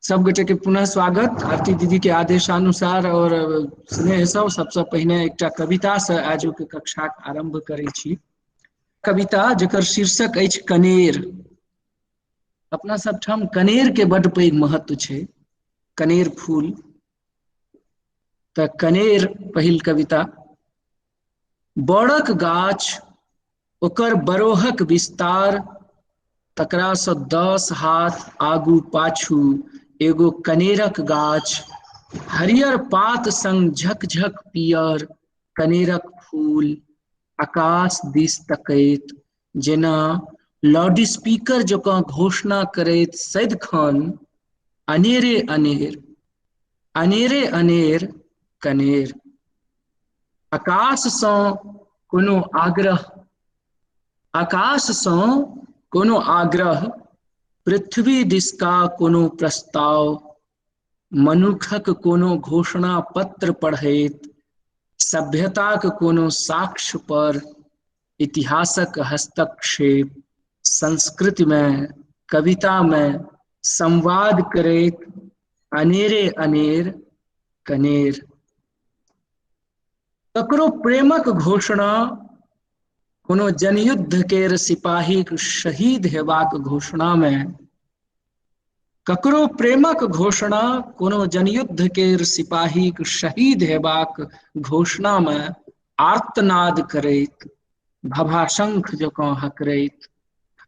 सब गोटे के पुनः स्वागत। आरती दीदी के आदेशानुसार और स्नेहसँ सबसँ पहिने एकटा कवितासँ आजुक कक्षाक आरम्भ करै छी। कविता जकर शीर्षक अछि कनेर। अपना सब ठाम कनेर के बड्ड पैघ महत्व छै, कनेर फूल। तऽ कनेर पहिल कविता। बड़क गाछ ओकर बरोहक विस्तार, तकरासँ 10 हाथ आगू पाछू एगो कनेरक गाछ, हरियर पात संग झकझक पियर कनेरक फूल, आकाश दिस तकैत जेना लाउडस्पीकर जकाँ घोषणा करैत सदिखन अनेरे अनेर, अनेरे अनेर कनेर। आकाशसँ कोनो आग्रह, आकाशसँ कोनो आग्रह, पृथ्वी दिसका कोनो प्रस्ताव, मनुखक कोनो घोषणा पत्र पढ़ैत, सभ्यताक कोनो साक्ष्य पर इतिहासक हस्तक्षेप, संस्कृतिमे कवितामे संवाद करैत अनेरे अनेर कनेर। ककरो प्रेमक घोषणा, कोनो जनयुद्ध केर सिपाहीक शहीद हेबाक घोषणामे, ककरो प्रेमक घोषणा, कोनो जनयुद्ध केर सिपाहीक शहीद हेबाक घोषणामे आर्तनाद करैत, भभाशंख जकाँ हकरैत,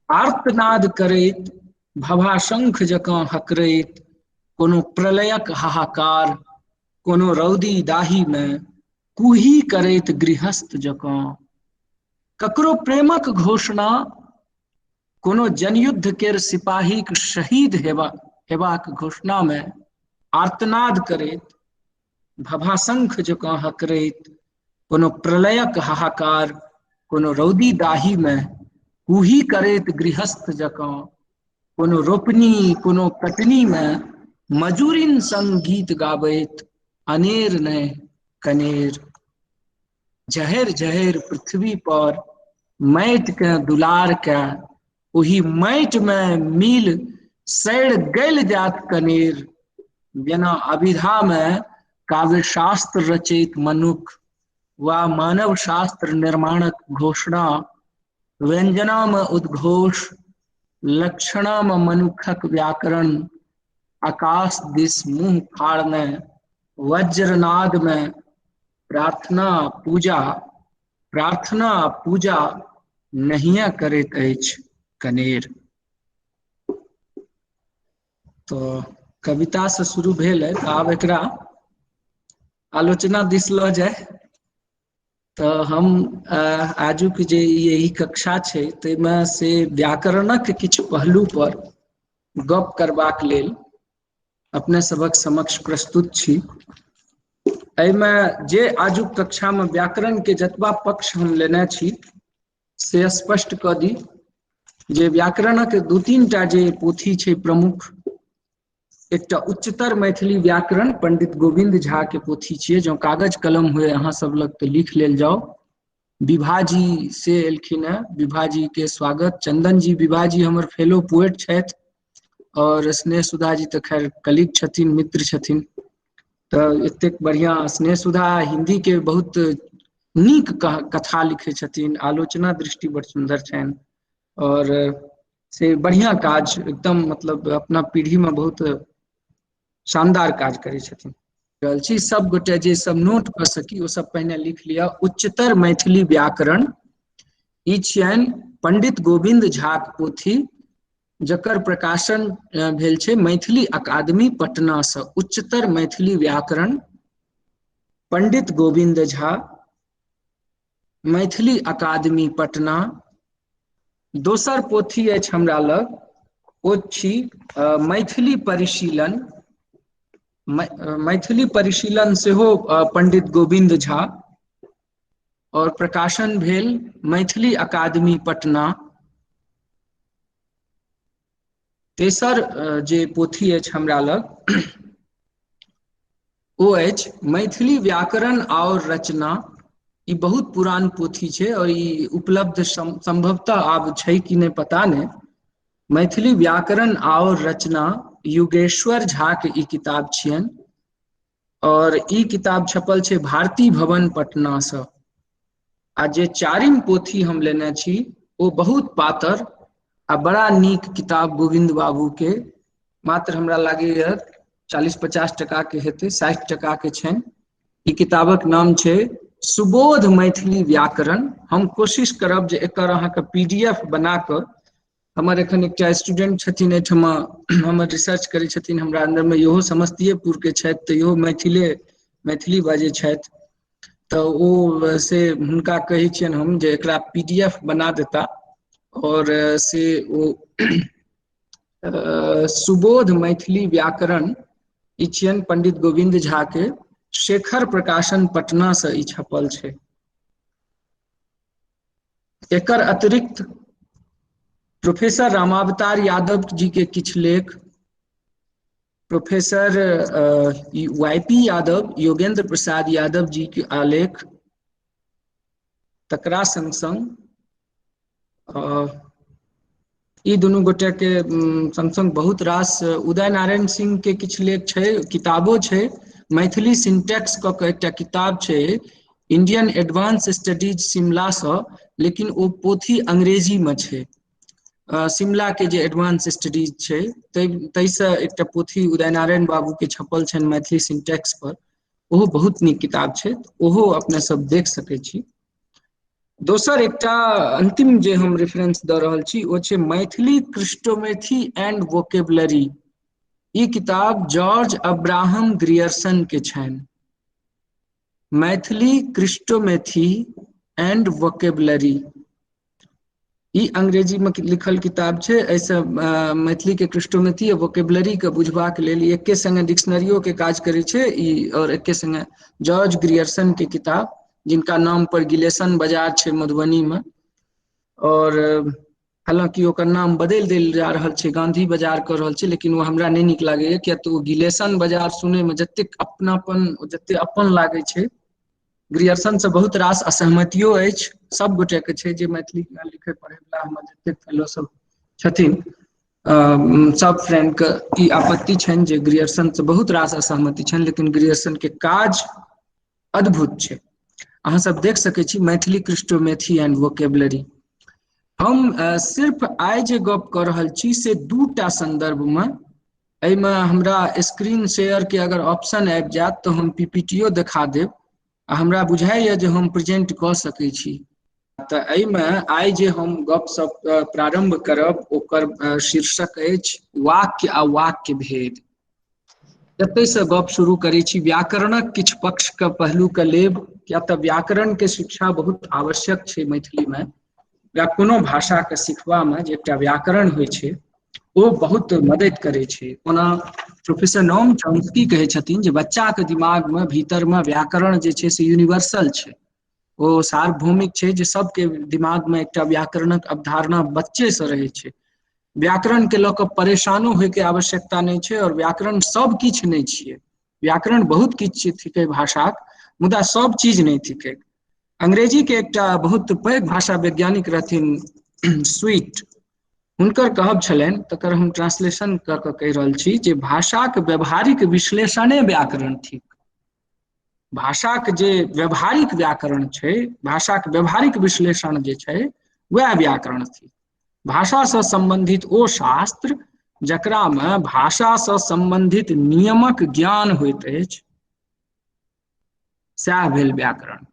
आर्तनाद करैत, भभाशंख जकाँ हकरैत, कोनो प्रलयक हाहाकार, कोनो रौदी दाहीमे कूही करैत गृहस्थ जकाँ। ककरो प्रेमक घोषणा, कोनो जनयुद्ध केर सिपाहीक शहीद हेबाक घोषणामे आर्तनाद करैत, भभाशंख जकाँ हकरैत, कोनो प्रलयक हाहाकार, कोनो रौदी दाहीमे कूही करैत गृहस्थ जकाँ, कोनो रोपनी कोनो कटनीमे मजूरिन संग गीत गाबैत अनेर नहि कनेर। जहर जहर पृथ्वी पर माटिके दुलार के ओहि माटिमे मिल सड़ि गलि जात कनेर। जेना अभिधामे काव्यशास्त्र रचैत मनुख वा मानव शास्त्र निर्माणक घोषणा, व्यंजनामे उद्घोष, लक्षणामे मनुखक व्याकरण, आकाश दिस मुँह फाड़ने वज्रनादमे प्रार्थना पूजा, प्रार्थना पूजा नहिए करैत अछि कनेर। तऽ कविता से शुरू भेल है, तऽ आब एकरा आलोचना दिस लऽ जाय। तऽ हम आजुक जे यही कक्षा छै ताहिमे से व्याकरणक किछु पहलू पर गप करबाक लेल अपने सभक समक्ष प्रस्तुत छी। एहिमे जे आजुक कक्षामे व्याकरण के जतबा पक्ष हम लेने छी से स्पष्ट कऽ दी जे व्याकरणक 2-3 टा जे पोथी छै प्रमुख, एकटा उच्चतर मैथिली व्याकरण पंडित गोविंद झा के पोथी छियै, जँ कागज कलम हुए अहाँ सब लग तऽ लिख लेल जाउ। विभाजी से एलखिन हेँ, विभाजी के स्वागत। चंदन जी विभाजी हमर फेलो पोएट छथि और स्नेह सुधा जी तऽ खैर कलीग छथिन, मित्र छथिन। तऽ एतेक बढ़िआँ स्नेह सुधा हिंदी के बहुत नीक कथा लिखै छथिन, आलोचना दृष्टि बड़ सुन्दर छनि और से बढ़िआँ काज एकदम मतलब अपना पीढ़ीमे बहुत शानदार काज करै छथिन। रहल छी सब गोटे जे सब नोट कऽ सकी ओ सब पहिने लिख लिअ। उच्चतर मैथिली व्याकरण ई छियनि पंडित गोविंद झाक पोथी, जकर प्रकाशन भेल छै मैथिली अकादमी पटना से। उच्चतर मैथिली व्याकरण पंडित गोविंद झा, मैथिली अकादमी पटना। दोसर पोथी अछि हमरा लग, ओ छी मैथिली परिशीलन। मैथिली परिशीलन सेहो पंडित गोविंद झा और प्रकाशन भेल मैथिली अकादमी पटना। तेसर जे पोथी अछि हमरा लग ओ अछि मैथिली व्याकरण और रचना। ई बहुत पुरान पोथी छै और ई उपलब्ध संभवतः आब छै कि नहि पता नहि। मैथिली व्याकरण और रचना युगेश्वर झा के ई किताब छियनि और ई किताब छपल छै भारती भवन पटना सँ। आ जे चारिम पोथी हम लेने छी ओ बहुत पातर आ बड़ा नीक किताब गोविन्द बाबू के, मात्र हमरा लागैया 40-50 टका के हेतै, 60 टका के छनि। ई किताबक नाम छै सुबोध मैथिली व्याकरण। हम कोशिश करब जे एकर अहाँके PDF बना कऽ, हमर एखन एकटा स्टूडेंट छथिन एहिठमा, हमर रिसर्च करै छथिन हमरा अन्दरमे, इहो समस्तीएपुर के छथि, तऽ इहो मैथिली बाजै छथि, तऽ ओ से हुनका कहै छियनि हम जे एकरा PDF बना देता। और से ओ सुबोध मैथिली व्याकरण ई छियनि पंडित गोविन्द झा के, शेखर प्रकाशन पटना से ई छपल छै। एकर अतिरिक्त प्रोफेसर रामावतार यादव जी के किछु लेख, professor YP Yadav, Yogendra Prasad Yadav ji के आलेख, तकरा संग संग ई दुनू गोटे के संग संग बहुत रास उदय नारायण सिंह के किछु लेख छै, किताबो छै। मैथिली सिंटैक्स कऽ के एकटा किताब छै इंडियन एडवांस स्टडीज शिमला सँ, लेकिन ओ पोथी अंग्रेजी में छै। शिमला के जे एडवांस स्टडीज छै ताहिसँ एकटा पोथी उदय नारायण बाबू के छपल छनि मैथिली सिंटैक्स पर, ओहो बहुत नीक किताब छै, ओहो अपने सब देख सकै छी। दोसर एकटा अंतिम जे हम रेफरेंस दऽ रहल छी ओ छै मैथिली क्रिस्टोमेथी एंड वोकेबुलरी। ई किताब जॉर्ज अब्राहम ग्रियर्सन के छनि। मैथिली क्रिस्टोमेथी एंड वोकेबुलरी ई अंग्रेजी में लिखल किताब छै। एहिसँ मैथिली के क्रिस्टोमेथी आ वोकेबुलरी के बुझबाक लेल एके संगे डिक्शनरियो के काज करै छै ई, और एके संगे जॉर्ज ग्रियर्सन के किताब, जिनका नाम पर गिलेसन बाजार छै मधुबनी में, और हालांकि ओकर नाम बदलि देल जा रहल छै, गांधी बाजार कऽ रहल छै, लेकिन ओ हमरा नहि नीक लागैया, किया तऽ ओ गिलेसन बाजार सुनैमे जतेक अपनापन, जतेक अपन लागै छै। ग्रियर्सन से बहुत रास असहमतियो अछि, सब गोटे के छै जे मैथिली लिखै पढ़ै वला हमर जतेक फेलो सब छथिन, सब फ्रेंड के ई आपत्ति छनि जे ग्रियर्सन से बहुत रास असहमति छनि, लेकिन ग्रियर्सन के काज अद्भुत छै। अहाँ सब देख सकै छी मैथिली क्रिस्टोमेथी एंड वोकेबुलरी। हम सिर्फ आइ जे गप कऽ रहल छी से दूटा संदर्भ में, एहिमे हमरा स्क्रीन शेयर के अगर ऑप्शन आबि जायत तऽ हम PPTO देखा देब, आ हमरा बुझाइया जे हम प्रेजेंट कऽ सकै छी। तऽ एहिमे आइ जे हम गपशप प्रारंभ करब ओकर शीर्षक अछि वाक्य आ वाक्य भेद। एतहिसँ गप शुरू करै छी। व्याकरणक किछु पक्षके पहलूके लेब, किया तऽ व्याकरणके शिक्षा बहुत आवश्यक छै मैथिलीमे, या कोनो भाषाके सिखबामे जे एकटा व्याकरण होइ छै ओ बहुत मदति करै छै। ओना प्रोफेसर नोम चॉम्स्की कहै छथिन जे बच्चाके दिमागमे भीतरमे व्याकरण जे छै से यूनिवर्सल छै, ओ सार्वभौमिक छै, जे सबके दिमागमे एकटा व्याकरणक अवधारणा बच्चेसँ रहै छै। व्याकरणके लऽ कऽ परेशानो होइके आवश्यकता नहि छै, और व्याकरण सब किछु नहि छियै। व्याकरण बहुत किछु थिकै भाषाक, मुदा सब चीज नहि थिकै। अंग्रेजीके एकटा बहुत पैघ भाषा वैज्ञानिक रहथिन स्वीट, हुनकर कहब छलनि, तकर हम ट्रांसलेशन कऽ कऽ कहि रहल छी, जे भाषाक व्यवहारिक विश्लेषणे व्याकरण थिक। भाषाक जे व्यवहारिक व्याकरण छै, भाषाक व्यवहारिक विश्लेषण जे छै वएह व्याकरण थिक। भाषासँ सम्बन्धित ओ शास्त्र जकरामे भाषासँ सम्बन्धित नियमक ज्ञान होइत अछि, सएह भेल व्याकरण।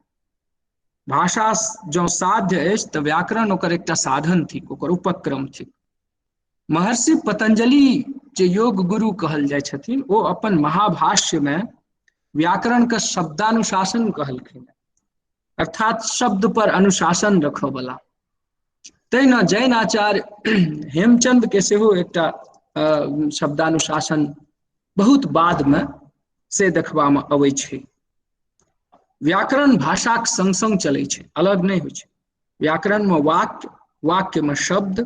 भाषा जँ साध्य अछि तऽ व्याकरण ओकर एकटा साधन थिक, ओकर उपक्रम थिक। महर्षि पतंजलि जे योग गुरु कहल जाइ छथिन, ओ अपन महाभाष्यमे व्याकरणके शब्दानुशासन कहलखिन, अर्थात शब्द पर अनुशासन रखऽ बला। तहिना जैन आचार्य हेमचंद के सेहो एकटा शब्दानुशासन बहुत बादमे से देखबामे अबै छै। व्याकरण भाषाक संग संग चलै छै, अलग नहि होइ छै। व्याकरणमे वाक्य, वाक्यमे शब्द,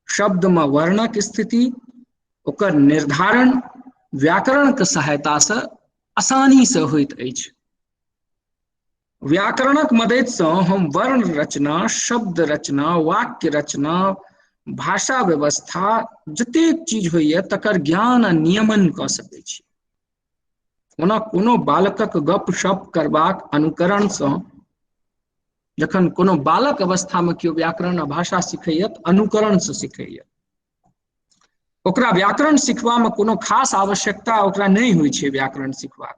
शब्दमे वर्णक स्थिति, ओकर निर्धारण व्याकरणके सहायतासँ आसानीसँ होइत अछि। व्याकरणक मदतिसँ हम वर्ण रचना, शब्द रचना, वाक्य रचना, भाषा व्यवस्था जतेक चीज होइए तकर ज्ञान आ नियमन कऽ सकै छी। ओना कोनो बालकक गप सप करबाक अनुकरणसँ, जखन कोनो बालक अवस्थामे केओ व्याकरण आ भाषा सिखैया तऽ अनुकरणसँ सिखैया। ओकरा व्याकरण सिखबामे कोनो खास आवश्यकता ओकरा नहि होइ छै। व्याकरण सिखबाक,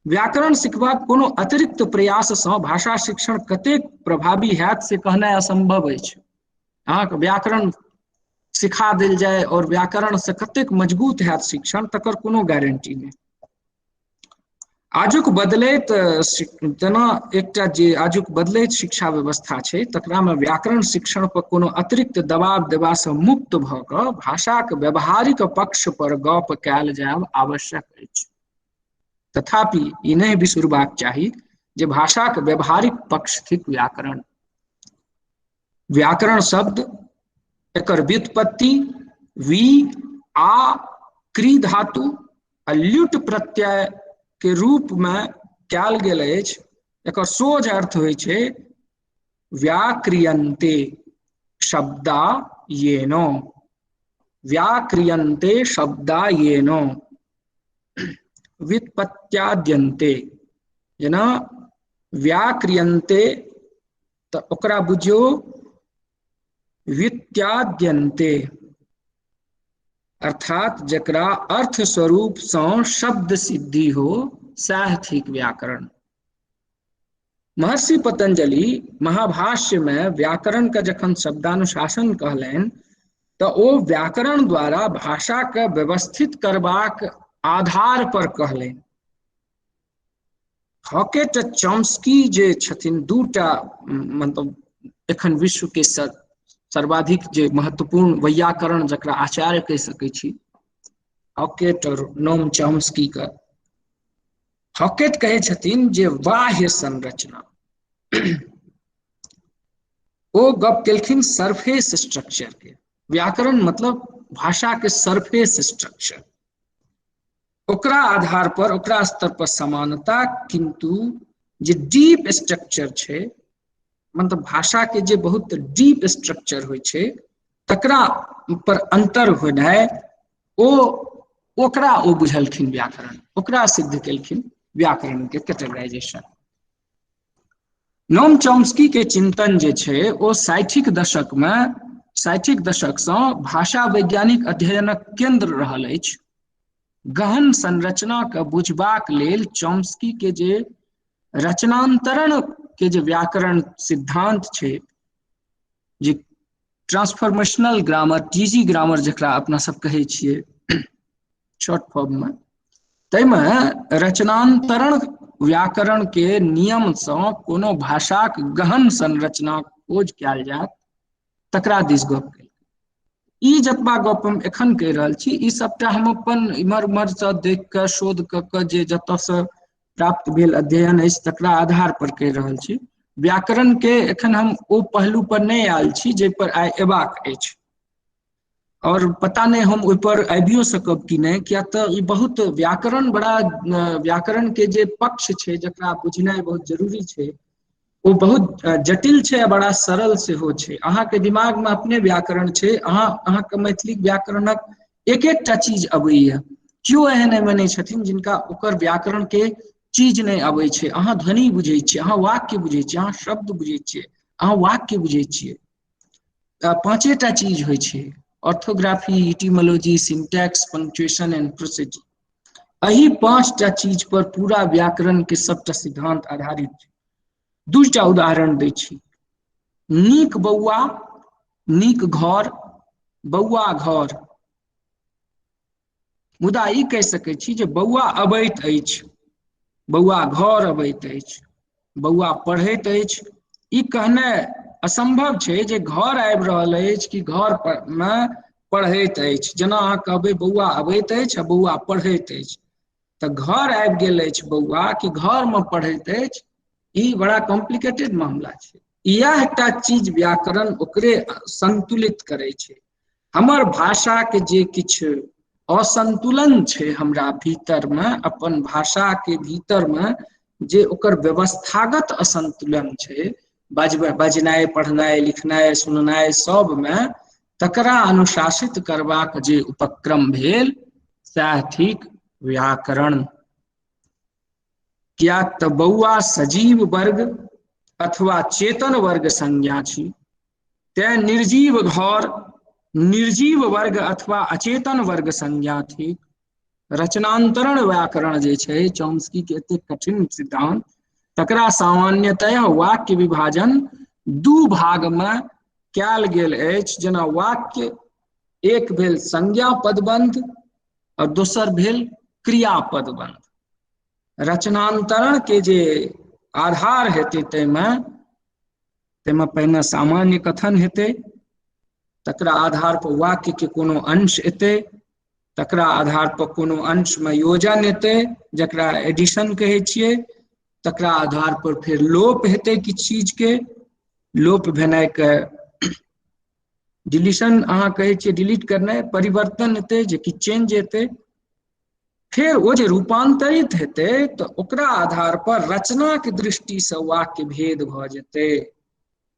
व्याकरण सिखबाक कोनो अतिरिक्त प्रयाससँ भाषा शिक्षण कतेक प्रभावी हैत से कहनाइ असम्भव अछि। अहाँके व्याकरण सिखा देल जाय और व्याकरणसँ कतेक मजबूत हैत शिक्षण, तकर कोनो गारंटी नहि। आजुक बदलैत जेना एकटा जे आजुक बदलैत शिक्षा व्यवस्था छै तकरामे व्याकरण शिक्षण पर कोनो अतिरिक्त दबाव देबासँ मुक्त भऽ कऽ भाषाक व्यवहारिक पक्ष पर गप कयल जायब आवश्यक अछि। तथापि ई नहि बिसुरबाक चाही जे भाषाक व्यवहारिक पक्ष थिक व्याकरण। व्याकरण शब्द एकर व्युत्पत्ति वी आ क्री धातु आ ल्युट प्रत्यय के रूप में कयल गेल अछि। एकर सोझ अर्थ होइ छै व्याक्रियन्ते शब्दा येनो, व्याक्रियन्ते शब्दा येनो व्युत्पत्त्याद्यन्ते। जेना व्याक्रियन्ते तऽ ओकरा बुझियौ व्युत्याद्यन्ते, अर्थात जकरा अर्थ स्वरूप सँ शब्द सिद्धि हो सएह थिक व्याकरण। महर्षि पतंजलि महाभाष्य में व्याकरण के जखन शब्दानुशासन कहलनि तऽ ओ व्याकरण द्वारा भाषा के व्यवस्थित करबाक आधार पर कहलनि। हॉकेट चॉम्स्की जे छथिन दूटा मतलब एखन विश्व के सर्वाधिक जे महत्वपूर्ण वैयाकरण जकरा आचार्य कहि सकै छी, हॉकेट और नोम चॉम्स्की के। हॉकेट कहै छथिन जे बाह्य संरचना, ओ गप केलखिन सरफेस स्ट्रक्चर के। व्याकरण मतलब भाषा के सरफेस स्ट्रक्चर, ओकरा आधार पर ओकरा स्तर पर समानता, किंतु जे डीप स्ट्रक्चर छै मतलब भाषा के जे बहुत डीप स्ट्रक्चर होइ छै तकरा पर अंतर होनाइ, ओ ओकरा ओ बुझलखिन व्याकरण, ओकरा सिद्ध केलखिन व्याकरण के कैटेगराइजेशन। नोम चॉम्स्की के चिंतन जे छै ओ 60 दशक में, 60 दशक सँ भाषा वैज्ञानिक अध्ययनक केंद्र रहल अछि। गहन संरचना के बुझबाक लेल चॉम्स्की के जे रचनांतरण के जे व्याकरण सिद्धांत छै, जे ट्रांसफॉर्मेशनल ग्रामर, टीजी ग्रामर जकरा अपना सब कहै छियै शॉर्ट फॉर्म में, ताहिमे रचनांतरण व्याकरण के नियम सँ कोनो भाषाक गहन संरचनाक खोज कयल जायत तकरा दिस गप कयल। ई जतबा गप हम एखन कहि रहल छी ई सबटा हम अपन इम्हर उम्हरसँ देख कऽ शोध कऽ कऽ जे जतऽसँ प्राप्त भेल अध्ययन अछि तकरा आधार पर कहि रहल छी। व्याकरण के एखन हम ओ पहलू पर नहि आयल छी जाहि पर आइ एबाक अछि, और पता नहि हम ओहि पर आबियो सकब कि नहि, किया तऽ ई बहुत व्याकरण बड़ा, व्याकरण के जे पक्ष छै जकरा बुझनाइ बहुत जरूरी छै ओ बहुत जटिल छै आ बड़ा सरल सेहो छै। अहाँके दिमागमे अपने व्याकरण छै, अहाँके मैथिली व्याकरणक एक एकटा चीज अबैया, केओ एहन एहिमे नहि छथिन जिनका ओकर व्याकरण के चीज नहि अबै छै। अहाँ ध्वनि बुझै छियै, अहाँ वाक्य बुझै छियै, अहाँ शब्द बुझै छियै, अहाँ वाक्य बुझै छियै। पाँचेटा चीज होइ छै, orthography, etymology, syntax, punctuation and prosody. एहि पाँचटा चीज पर पूरा व्याकरण के सबटा सिद्धांत आधारित छै। दूटा उदाहरण दै छी, नीक बौआ, नीक घर, बौआ घर। मुदा ई कहि सकै छी जे बौआ अबैत अछि, बौआ घर अबैत अछि, बौआ पढ़ैत अछि, ई कहनाइ असंभव छै जे घर आबि रहल अछि कि घर मे पढ़ैत अछि। जेना अहाँ कहबै बौआ अबैत अछि आ बौआ पढ़ैत अछि, तऽ घर आबि गेल अछि बौआ कि घर मे पढ़ैत अछि, ई बड़ा कॉम्प्लिकेटेड मामला छै। इएह एकटा चीज व्याकरण ओकरे संतुलित करै छै। हमर भाषा के जे किछु असंतुलन छै हमरा भीतर मे, अपन भाषा के भीतर मे जे ओकर व्यवस्थागत असंतुलन छै, बजनाइ, पढ़नाइ, लिखनाइ, सुननाइ सबमे, तकरा अनुशासित करबाक जे उपक्रम भेल सएह थिक व्याकरण। कियाक तऽ बौआ सजीव वर्ग अथवा चेतन वर्ग संज्ञा छी, तें निर्जीव घर निर्जीव वर्ग अथवा अचेतन वर्ग संज्ञा थिक। रचनांतरण व्याकरण जे छै चॉम्स्की के एतेक कठिन सिद्धांत, तकरा सामान्यतया वाक्य विभाजन दू भाग में कयल गेल अछि। जेना वाक्य एक भेल संज्ञा पदबंध और दोसर भेल क्रिया पदबंध। रचनांतरण के जे आधार हेतै ताहिमे ताहिमे पहिने सामान्य कथन हेतै, तकरा आधार पर वाक्य के कोनो अंश एतै, तकरा आधार पर कोनो अंश में योजन एतै जकरा एडिशन कहै छियै, तकरा आधार पर फेर लोप हेतै किछु चीज के, लोप भेनाइ के डिलीशन अहाँ कहै छियै, डिलीट करनाइ, परिवर्तन हेतै जे कि चेंज हेतै। फेर ओ जे रूपांतरित हेतै तऽ ओकरा आधार पर रचना के दृष्टि से वाक्य भेद भऽ जेतै।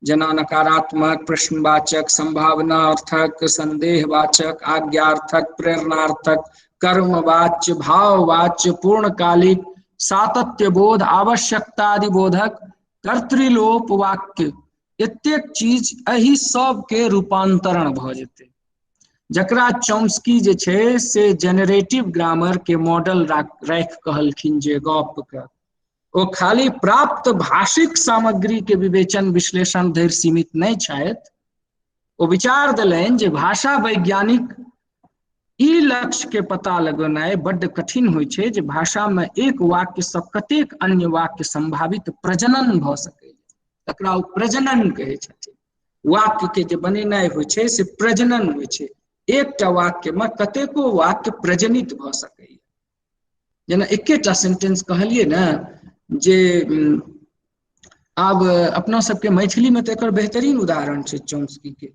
जेना नकारात्मक, प्रश्नवाचक, संभावनार्थक, संदेहवाचक, आज्ञार्थक, प्रेरणार्थक, कर्मवाच्य, भाववाच्य, पूर्णकालिक, सातत्य बोध, आवश्यकता बोधक, कर्तृलोप वाक्य, एतेक चीज एहि सब के रूपांतरण भऽ जेतै। जकरा चॉम्स्की जे छै से जेनरेटिव ग्रामर के मॉडल राखि कहलखिन जे गप के ओ खाली प्राप्त भाषिक सामग्री के विवेचन विश्लेषण धरि सीमित नहि छथि। ओ विचार देलनि जे भाषा वैज्ञानिक ई लक्ष्य के पता लगेनाइ बड्ड कठिन होइ छै जे भाषा में एक वाक्य से कतेक अन्य वाक्य संभावित प्रजनन भऽ सकैए, तकरा ओ प्रजनन कहै छथिन। वाक्य के जे बनेनाइ होइ छै से प्रजनन होइ छै। एकटा वाक्य में कतेको वाक्य प्रजनित भऽ सकैए। जेना एकेटा सेंटेंस कहलियै ने जे आब अपना सबके मैथिली में तऽ एकर बेहतरीन उदाहरण छै चॉम्स्की के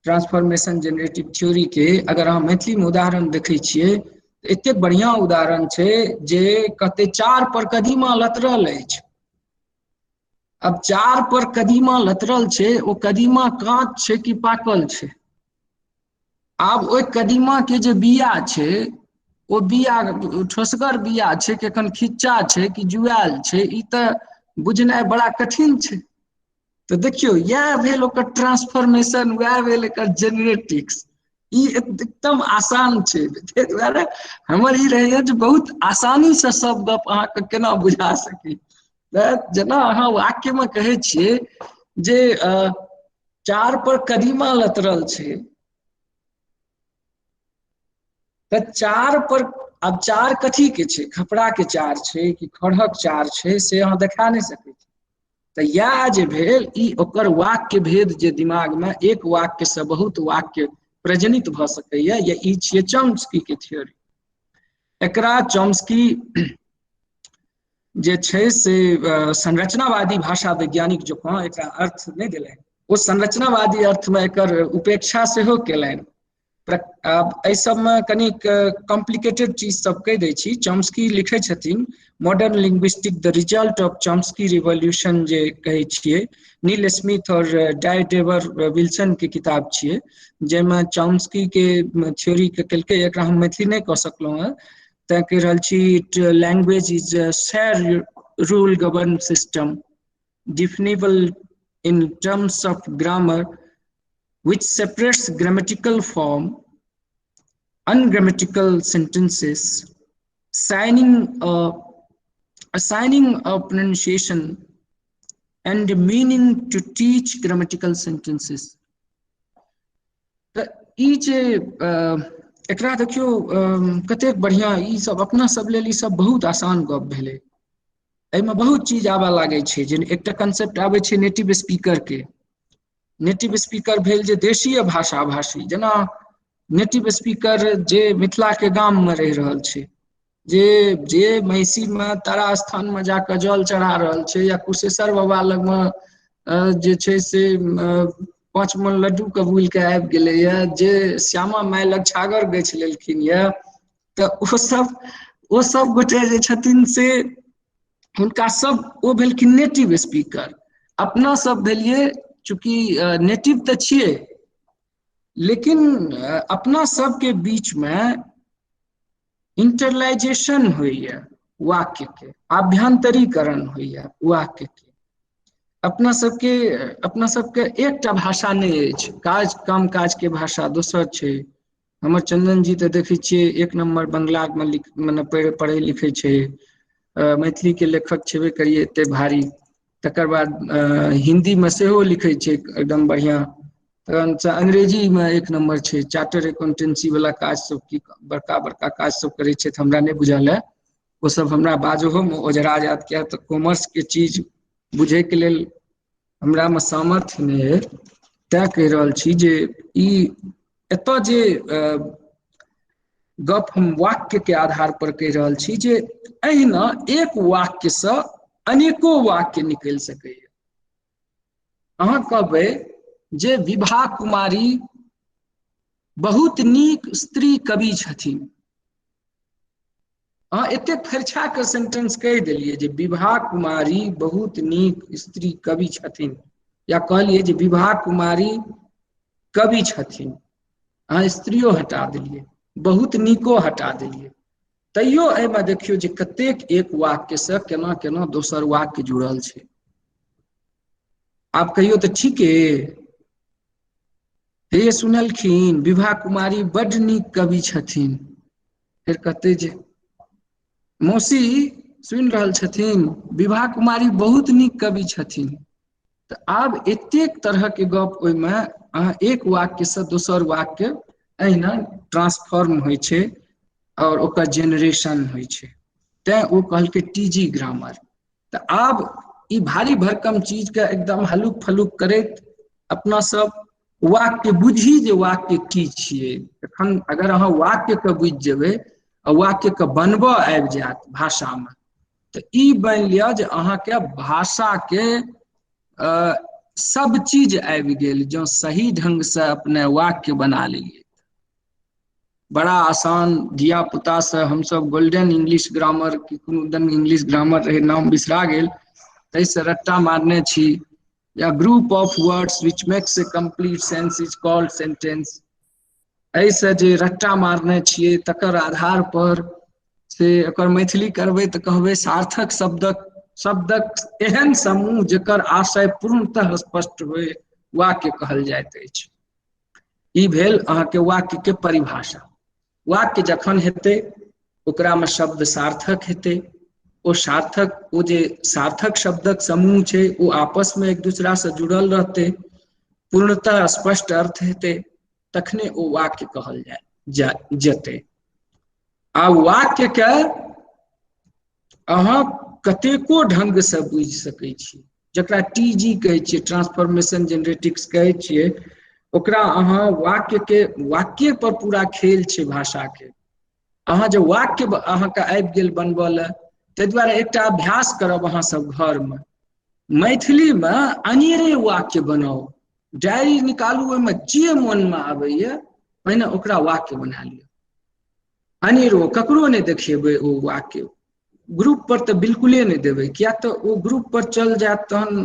ट्रांसफॉर्मेशन जेनरेटिव थ्योरी के। अगर अहाँ मैथिली में उदाहरण देखै छियै तऽ एतेक बढ़िआँ उदाहरण छै जे कहतै चार पर कदीमा लतरल अछि। अब चार पर कदीमा लतरल छै, ओ कदीमा काँच छै कि पाकल छै? आब ओहि कदीमा के जे बिया छै ओ बिया ठोसगर बिया छै कि एखन खिच्चा छै कि जुआयल छै, ई तऽ बुझनाइ बड़ा कठिन छै। तऽ देखियौ इएह भेल ओकर ट्रांसफॉर्मेशन, वएह भेल एकर जेनरेटिक्स। ई एकदम आसान छै। ताहि दुआरे हमर ई रहैए जे बहुत आसानीसँ सब गप अहाँके केना बुझा सकी। जेना अहाँ वाक्यमे कहै छियै जे चार पर कदीमा लतरल छै, तऽ चार पर आब चार कथी के छै, खपड़ा के चार छै कि खड़क चार छै, से अहाँ देखा नहि सकै छी। तऽ इएह जे भेल ई ओकर वाक्य भेद जे दिमागमे एक वाक्य से बहुत वाक्य प्रजनित भऽ सकैए, या ई छियै चॉम्स्की के थ्योरी। एकरा चॉम्स्की जे छै से संरचनावादी भाषा वैज्ञानिक जकाँ एकरा अर्थ नहि देलनि, ओ संरचनावादी अर्थमे एकर उपेक्षा सेहो केलनि। एहि सबमे कनिक कॉम्प्लिकेटेड चीज सब कहि दै छी। चॉम्स्की लिखै छथिन modern linguistic the result of Chomsky revolution जे कहै छियै, नील स्मिथ और डायडेवर विल्सन के किताब छियै, जाहिमे चॉम्स्की के थ्योरी के केलकै। एकरा हम मैथिली नहि कऽ सकलहुँ हेँ, तैं कहि रहल छी it language is share rule govern system definable in terms of grammar which separates grammatical form ungrammatical sentences, assigning a pronunciation and meaning to teach grammatical sentences। तऽ ई जे एकरा देखियौ कतेक बढ़िआँ, ई सब अपना सब लेल ई सब बहुत आसान गप भेलै। एहिमे बहुत चीज आबऽ लागै छै। जे एकटा कंसेप्ट आबै छै नेटिव स्पीकर के। नेटिव स्पीकर भेल जे देशीय भाषा भाषी, जेना नेटिव स्पीकर जे मिथिला के गाम में रहि रहल छै, जे जे महिषी में तारा स्थान में जाकऽ जल चढ़ा रहल छै, या कुशेश्वर बाबा लगमे जे छै से 5 मन लड्डू कबूल के आबि गेलैया, जे श्यामा माय लग छागर गछि लेलखिन यऽ, तऽ ओ सब गोटे जे छथिन से हुनका सब ओ भेलखिन नेटिव स्पीकर। अपना सब भेलियै चूँकि नेटिव तऽ छियै, लेकिन अपना सबके बीचमे इंटरलाइजेशन होइए वाक्यके, आभ्यंतरीकरण होइए वाक्यके। अपना सबके एकटा भाषा नहि अछि, काज काम काजके भाषा दोसर छै। हमर चंदन जी तऽ देखै छियै एक नम्बर बंगलामे मने पढ़ै लिखै छै, मैथिलीके लेखक छेबे करियै एते भारी, तकर बाद हिन्दीमे सेहो लिखै छै एकदम बढ़िआँ, तहन अंग्रेजीमे एक नम्बर छै, चार्टर एकाउंटेंसी वाला काज सब की बड़का बड़का काज सब करै छै, हमरा नहि बुझल है ओ सब, हमरा बाजहोमे ओझरा जायत, किया तऽ कॉमर्सके चीज बुझैके लेल हमरामे सामर्थ्य नहि अइ। तैँ कहि रहल छी जे ई एतऽ जे गप हम वाक्यके आधार पर कहि रहल छी जे एहिना एक वाक्यसँ अनेको वाक्य निकलि सकैए। अहाँ कहबै जे विभा कुमारी बहुत नीक स्त्री कवि छथिन, अहाँ एतेक फरिछा कऽ सेंटेंस कहि देलियै जे विभा कुमारी बहुत नीक स्त्री कवि छथिन, या कहलियै जे विभा कुमारी कवि छथिन, अहाँ स्त्रियो हटा देलियै, बहुत नीको हटा देलियै, तैयो एहिमे देखियौ जे कतेक एक वाक्यसँ केना केना दोसर वाक्य जुड़ल छै। आब कहियौ तऽ ठीके हे सुनलखिन विभा कुमारी बड्ड नीक कवि छथिन, फेर कहते जे मौसी सुनि रहल छथिन विभा कुमारी बहुत नीक कवि छथिन। तऽ आब एतेक तरहके गप ओहिमे अहाँ एक वाक्यसँ दोसर वाक्य एहिना ट्रांसफॉर्म होइ छै और ओकर जेनरेशन होइ छै, तैँ ओ कहलकै टी जी ग्रामर। तऽ आब ई भारी भरकम चीजके एकदम हलुक फलुक करैत अपना सब वाक्य बुझी जे वाक्य की छियै। एखन अगर अहाँ वाक्यके बुझि जेबै आ वाक्यके बनबऽ आबि जायत भाषामे, तऽ ई बनि लिअ जे अहाँके भाषाके सब चीज आबि गेल, जँ सही ढङ्गसँ अपने वाक्य बना लेलियै। बड़ा आसान, धिया पुतासँ हमसब गोल्डन इंग्लिश ग्रामर कि कोनो दन इंग्लिश ग्रामर रहै, नाम बिसरा गेल, ताहिसँ रट्टा मारने छी, या group of words which makes a complete sense is called sentence. एहिसँ जे रट्टा मारने छियै तकर आधार पर से एकर मैथिली करबै तऽ कहबै सार्थक शब्दक एहन समूह जकर आशय पूर्णतः स्पष्ट होय वाक्य कहल जाइत अछि। ई भेल अहाँके वाक्यके परिभाषा। वाक्य जखन हेतै ओकरामे शब्द सार्थक हेतै, ओ सार्थक, ओ जे सार्थक शब्दक समूह छै ओ आपसमे एक दूसरासँ जुड़ल रहतै, पूर्णतः स्पष्ट अर्थ हेतै, तखने ओ वाक्य कहल जेतै। आ वाक्यके अहाँ कतेको ढङ्गसँ बुझि सकै छी, जकरा टी जी कहै छियै, ट्रांसफॉर्मेशन जेनरेटिक्स कहै छियै, ओकरा अहाँ वाक्यके, वाक्ये पर पूरा खेल छै भाषाके। अहाँ जे वाक्य अहाँके आबि गेल बनबऽ लए, ताहि दुआरे एकटा अभ्यास करब अहाँ सब घरमे, मैथिलीमे अनेरे वाक्य बनाउ, डायरी निकालू, ओहिमे जे मोनमे आबैए पहिने ओकरा वाक्य बना लिअ, अनेरो ककरो नहि देखेबै ओ वाक्य, ग्रुप पर तऽ बिल्कुले नहि देबै, किया तऽ ओ ग्रुप पर चल जायत तहन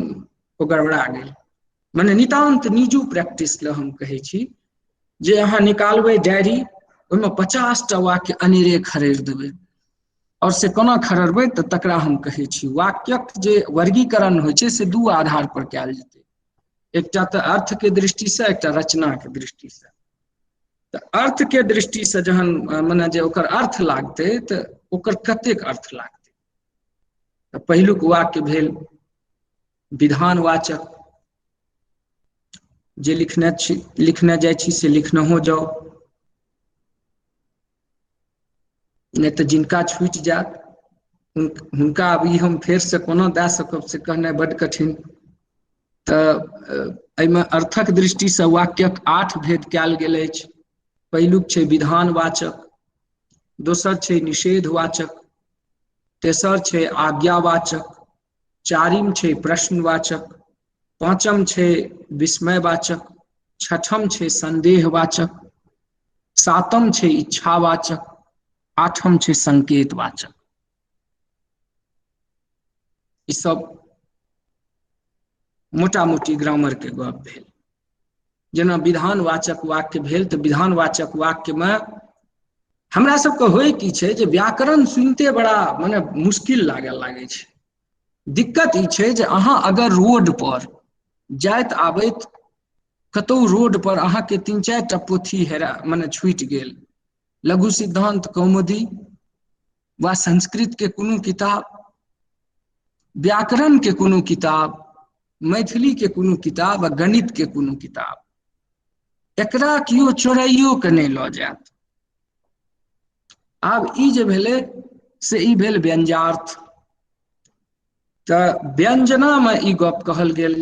ओ गड़बड़ा गेल। मने नितान्त निजू प्रैक्टिस लए हम कहै छी जे अहाँ निकालबै डायरी, ओहिमे 50टा वाक्य अनेरे खड़ेर देबै, और से कोना खड़रबै तऽ तकरा हम कहै छी वाक्यक जे वर्गीकरण होइ छै से दू आधार पर कयल जेतै, एकटा तऽ अर्थके दृष्टिसँ, एकटा रचनाके दृष्टिसँ। तऽ अर्थके दृष्टिसँ जहन मने जे ओकर अर्थ लागतै तऽ ओकर कतेक अर्थ लागतै। तऽ पहिलुक वाक्य भेल विधानवाचक, जे लिखने छी, लिखने जाइ छी से लिखनहो जाउ, नहि तऽ जिनका छूटि जायत हुनका अभी हम फेरसँ कोना दए सकब से कहनाइ बड्ड कठिन। तऽ एहिमे अर्थक दृष्टिसँ वाक्यक 8 भेद कयल गेल अछि। पहिलुक छै विधानवाचक, दोसर छै निषेधवाचक, तेसर छै आज्ञावाचक, चारिम छै प्रश्नवाचक, पाँचम छै विस्मयवाचक, छठम छै संदेहवाचक, सातम छै इच्छावाचक, आठम छै संकेतवाचक। ई सब मोटा मोटी ग्रामर के गप भेल। जेना विधानवाचक वाक्य भेल तऽ विधानवाचक वाक्यमे हमरा सबके होइ की छै जे व्याकरण सुनिते बड़ा मने मुश्किल लागऽ लागै छै। दिक्कत ई छै जे अहाँ अगर रोड पर जाइत आबैत कतहु रोड पर अहाँके 3-4 टा पोथी हेरा मने छूटि गेल, लघु सिद्धांत कौमुदी वा संस्कृत के कोनो किताब, व्याकरण के कोनो किताब, मैथिली के कोनो किताब आ गणित के कोनो किताब, एकरा केओ चोराइयो के नहि लऽ जायत। आब ई जे भेलै से ई भेल व्यंजार्थ। तऽ व्यंजनामे ई गप कहल गेल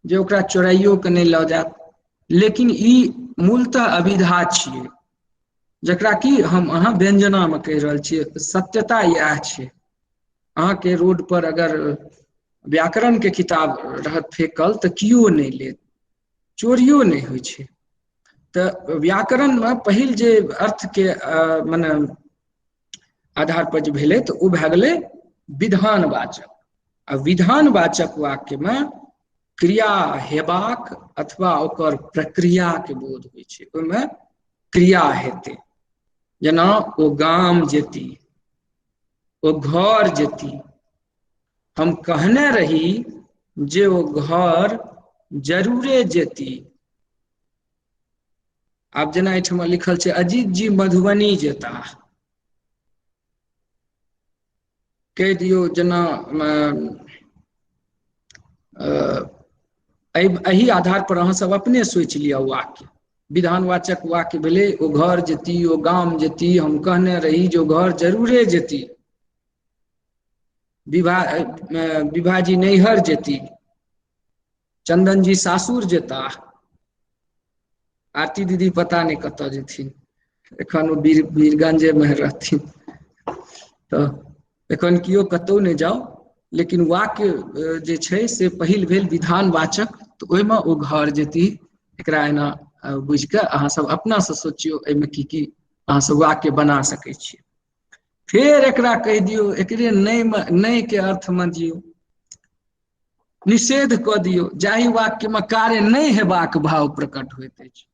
जे ओकरा चोराइयो के नहि लऽ जायत, लेकिन ई मूलतः अभिधा छियै जकरा कि हम अहाँ व्यंजनामे कहि रहल छियै। सत्यता इएह छै। अहाँके रोड पर अगर व्याकरण के किताब रहत फेकल तऽ केओ नहि लेत, चोरियो नहि होइ छै। तऽ व्याकरणमे पहिल जे अर्थके मने आधार पर जे भेलै तऽ ओ भए गेलै विधानवाचक। आ विधानवाचक वाक्यमे क्रिया हेबाक अथवा ओकर प्रक्रियाके बोध होइ छै, ओहिमे क्रिया हेतै। जेना ओ गाम जेती, ओ घर जेती, हम कहने रही जे ओ घर जरूरे जेती। आब जेना एहिठमा लिखल छै अजीत जी मधुबनी जेताह, कहि दियौ जेना एहि आधार पर अहाँ सब अपने सोचि लिअ वाक्य। विधानवाचक वाक्य भेलै ओ घर जेती, ओ गाम जेती, हम कहने रही जे ओ घर जरूरे जेती, विभाजी नैहर जेती, चंदन जी सासुर जेताह, आरती दीदी पता नहि कतऽ जेथिन, एखन ओ वीरगंजेमे रहथिन, तऽ एखन केओ कतहु नहि जाउ। लेकिन वाक्य जे छै से पहिल भेल विधानवाचक, तऽ ओहिमे ओ घर जेती, एकरा एना बुझिकऽ अहाँ सब अपनासँ सोचियौ एहिमे की की अहाँ सब वाक्य बना सकै छियै। फेर एकरा कहि दियौ, एकरे नहि के अर्थमे दियौ, निषेध कऽ दियौ, जाहि वाक्यमे कार्य नहि हेबाक भाव प्रकट होइत अछि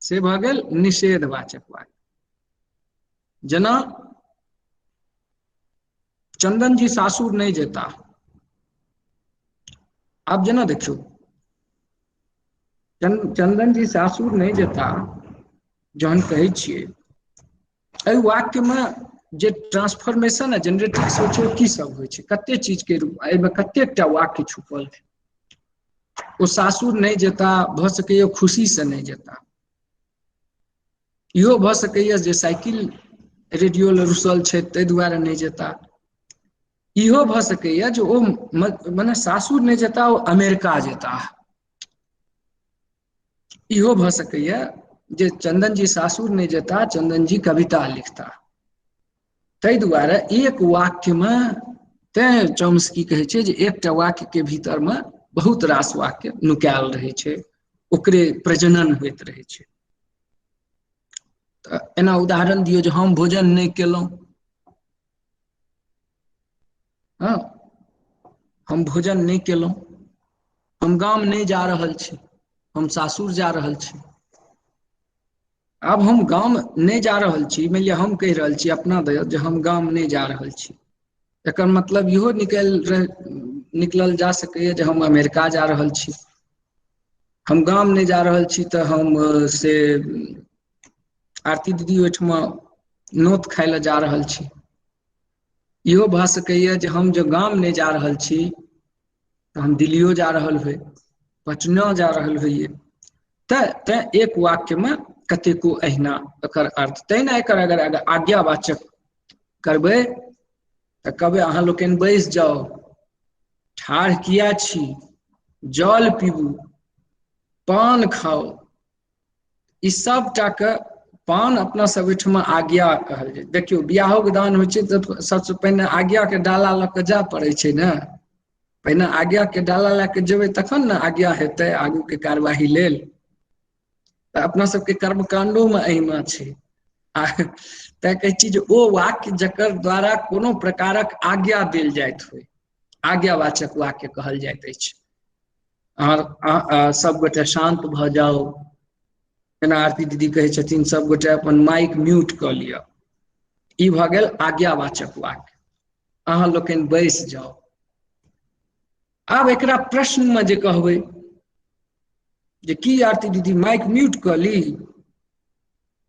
से भऽ गेल निषेधवाचक वाक्य। जेना चंदन जी सासुर नहि जेता। आब जेना देखियौ चंदन जी सासुर नहि जेता जहन कहै छियै, एहि वाक्यमे जे ट्रांसफॉर्मेशन आ जेनरेटिव सोचो की सब होइ छै, कते चीजके एहिमे कतेकटा वाक्य छुपल छै। ओ सासुर नहि जेता, भऽ सकैए खुशीसँ नहि जेता, इहो भऽ सकैए जे साइकिल रेडियो लए रुसल छै ताहि दुआरे नहि जेता, इहो भऽ सकैए जे ओ मने सासुर नहि जेता, ओ अमेरिका जेता, इहो भऽ सकैए जे चंदन जी सासुर नहि जेता, चंदन जी कविता लिखता। ताहि दुआरे एक वाक्यमे तैं चॉम्स्की कहै छै जे एकटा वाक्यके भीतरमे बहुत रास वाक्य नुकायल रहै छै, ओकरे प्रजनन होइत रहै छै। तऽ एना उदाहरण दियौ जे हम भोजन नहि केलहुँ, हँ हम भोजन नहि केलहुँ, हम गाम नहि जा रहल छी, हम सासुर जा रहल छी। आब हम गाम नहि जा रहल छी, मानि लिअ हम कहि रहल छी अपना दय जे हम गाम नहि जा रहल छी, एकर मतलब इहो निकलल जा सकैए जे हम अमेरिका जा रहल छी। हम गाम नहि जा रहल छी तऽ हम से आरती दीदी ओहिठमा नोत खाय लए जा रहल छी। इहो भऽ सकैए जे हम जो गाम नहि जा रहल छी तऽ हम दिल्लियो जा रहल होइ, पटना जा रहल होइए। तऽ तैँ एक वाक्यमे कतेको अहिना एकर अर्थ। तहिना एकर अगर आज्ञावाचक करबै तऽ कहबै अहाँ लोकनि बैस जाउ, ठाढ़ किया छी, जल पीबू, पान खाउ, ई सबटाके पान अपना सब ओहिठमा आज्ञा कहल जाइ। देखियौ बियाहोके दान होइ छै तऽ सबसँ पहिने आज्ञाके डाला लऽ कऽ जाय पड़ै छै ने, पहिने आज्ञाके डाला लए कऽ जेबै तखन ने आज्ञा हेतै आगूके कार्यवाही लेल। तऽ अपना सबके कर्मकाण्डोमे एहिना छै। आ तैं कहै छी जे ओ वाक्य जकर द्वारा कोनो प्रकारक आज्ञा देल जाइत होइ, आज्ञावाचक वाक्य कहल जाइत अछि। अहाँ सब गोटे शान्त भऽ जाउ। जेना आरती दीदी कहै छथिन सब गोटे अपन माइक म्यूट कऽ लिअ। ई भऽ गेल आज्ञावाचक वाक्य। अहाँ लोकनि बैस जाउ। आब एकरा प्रश्नमे जे कहबै जे की आरती दीदी माइक म्यूट कऽ ली,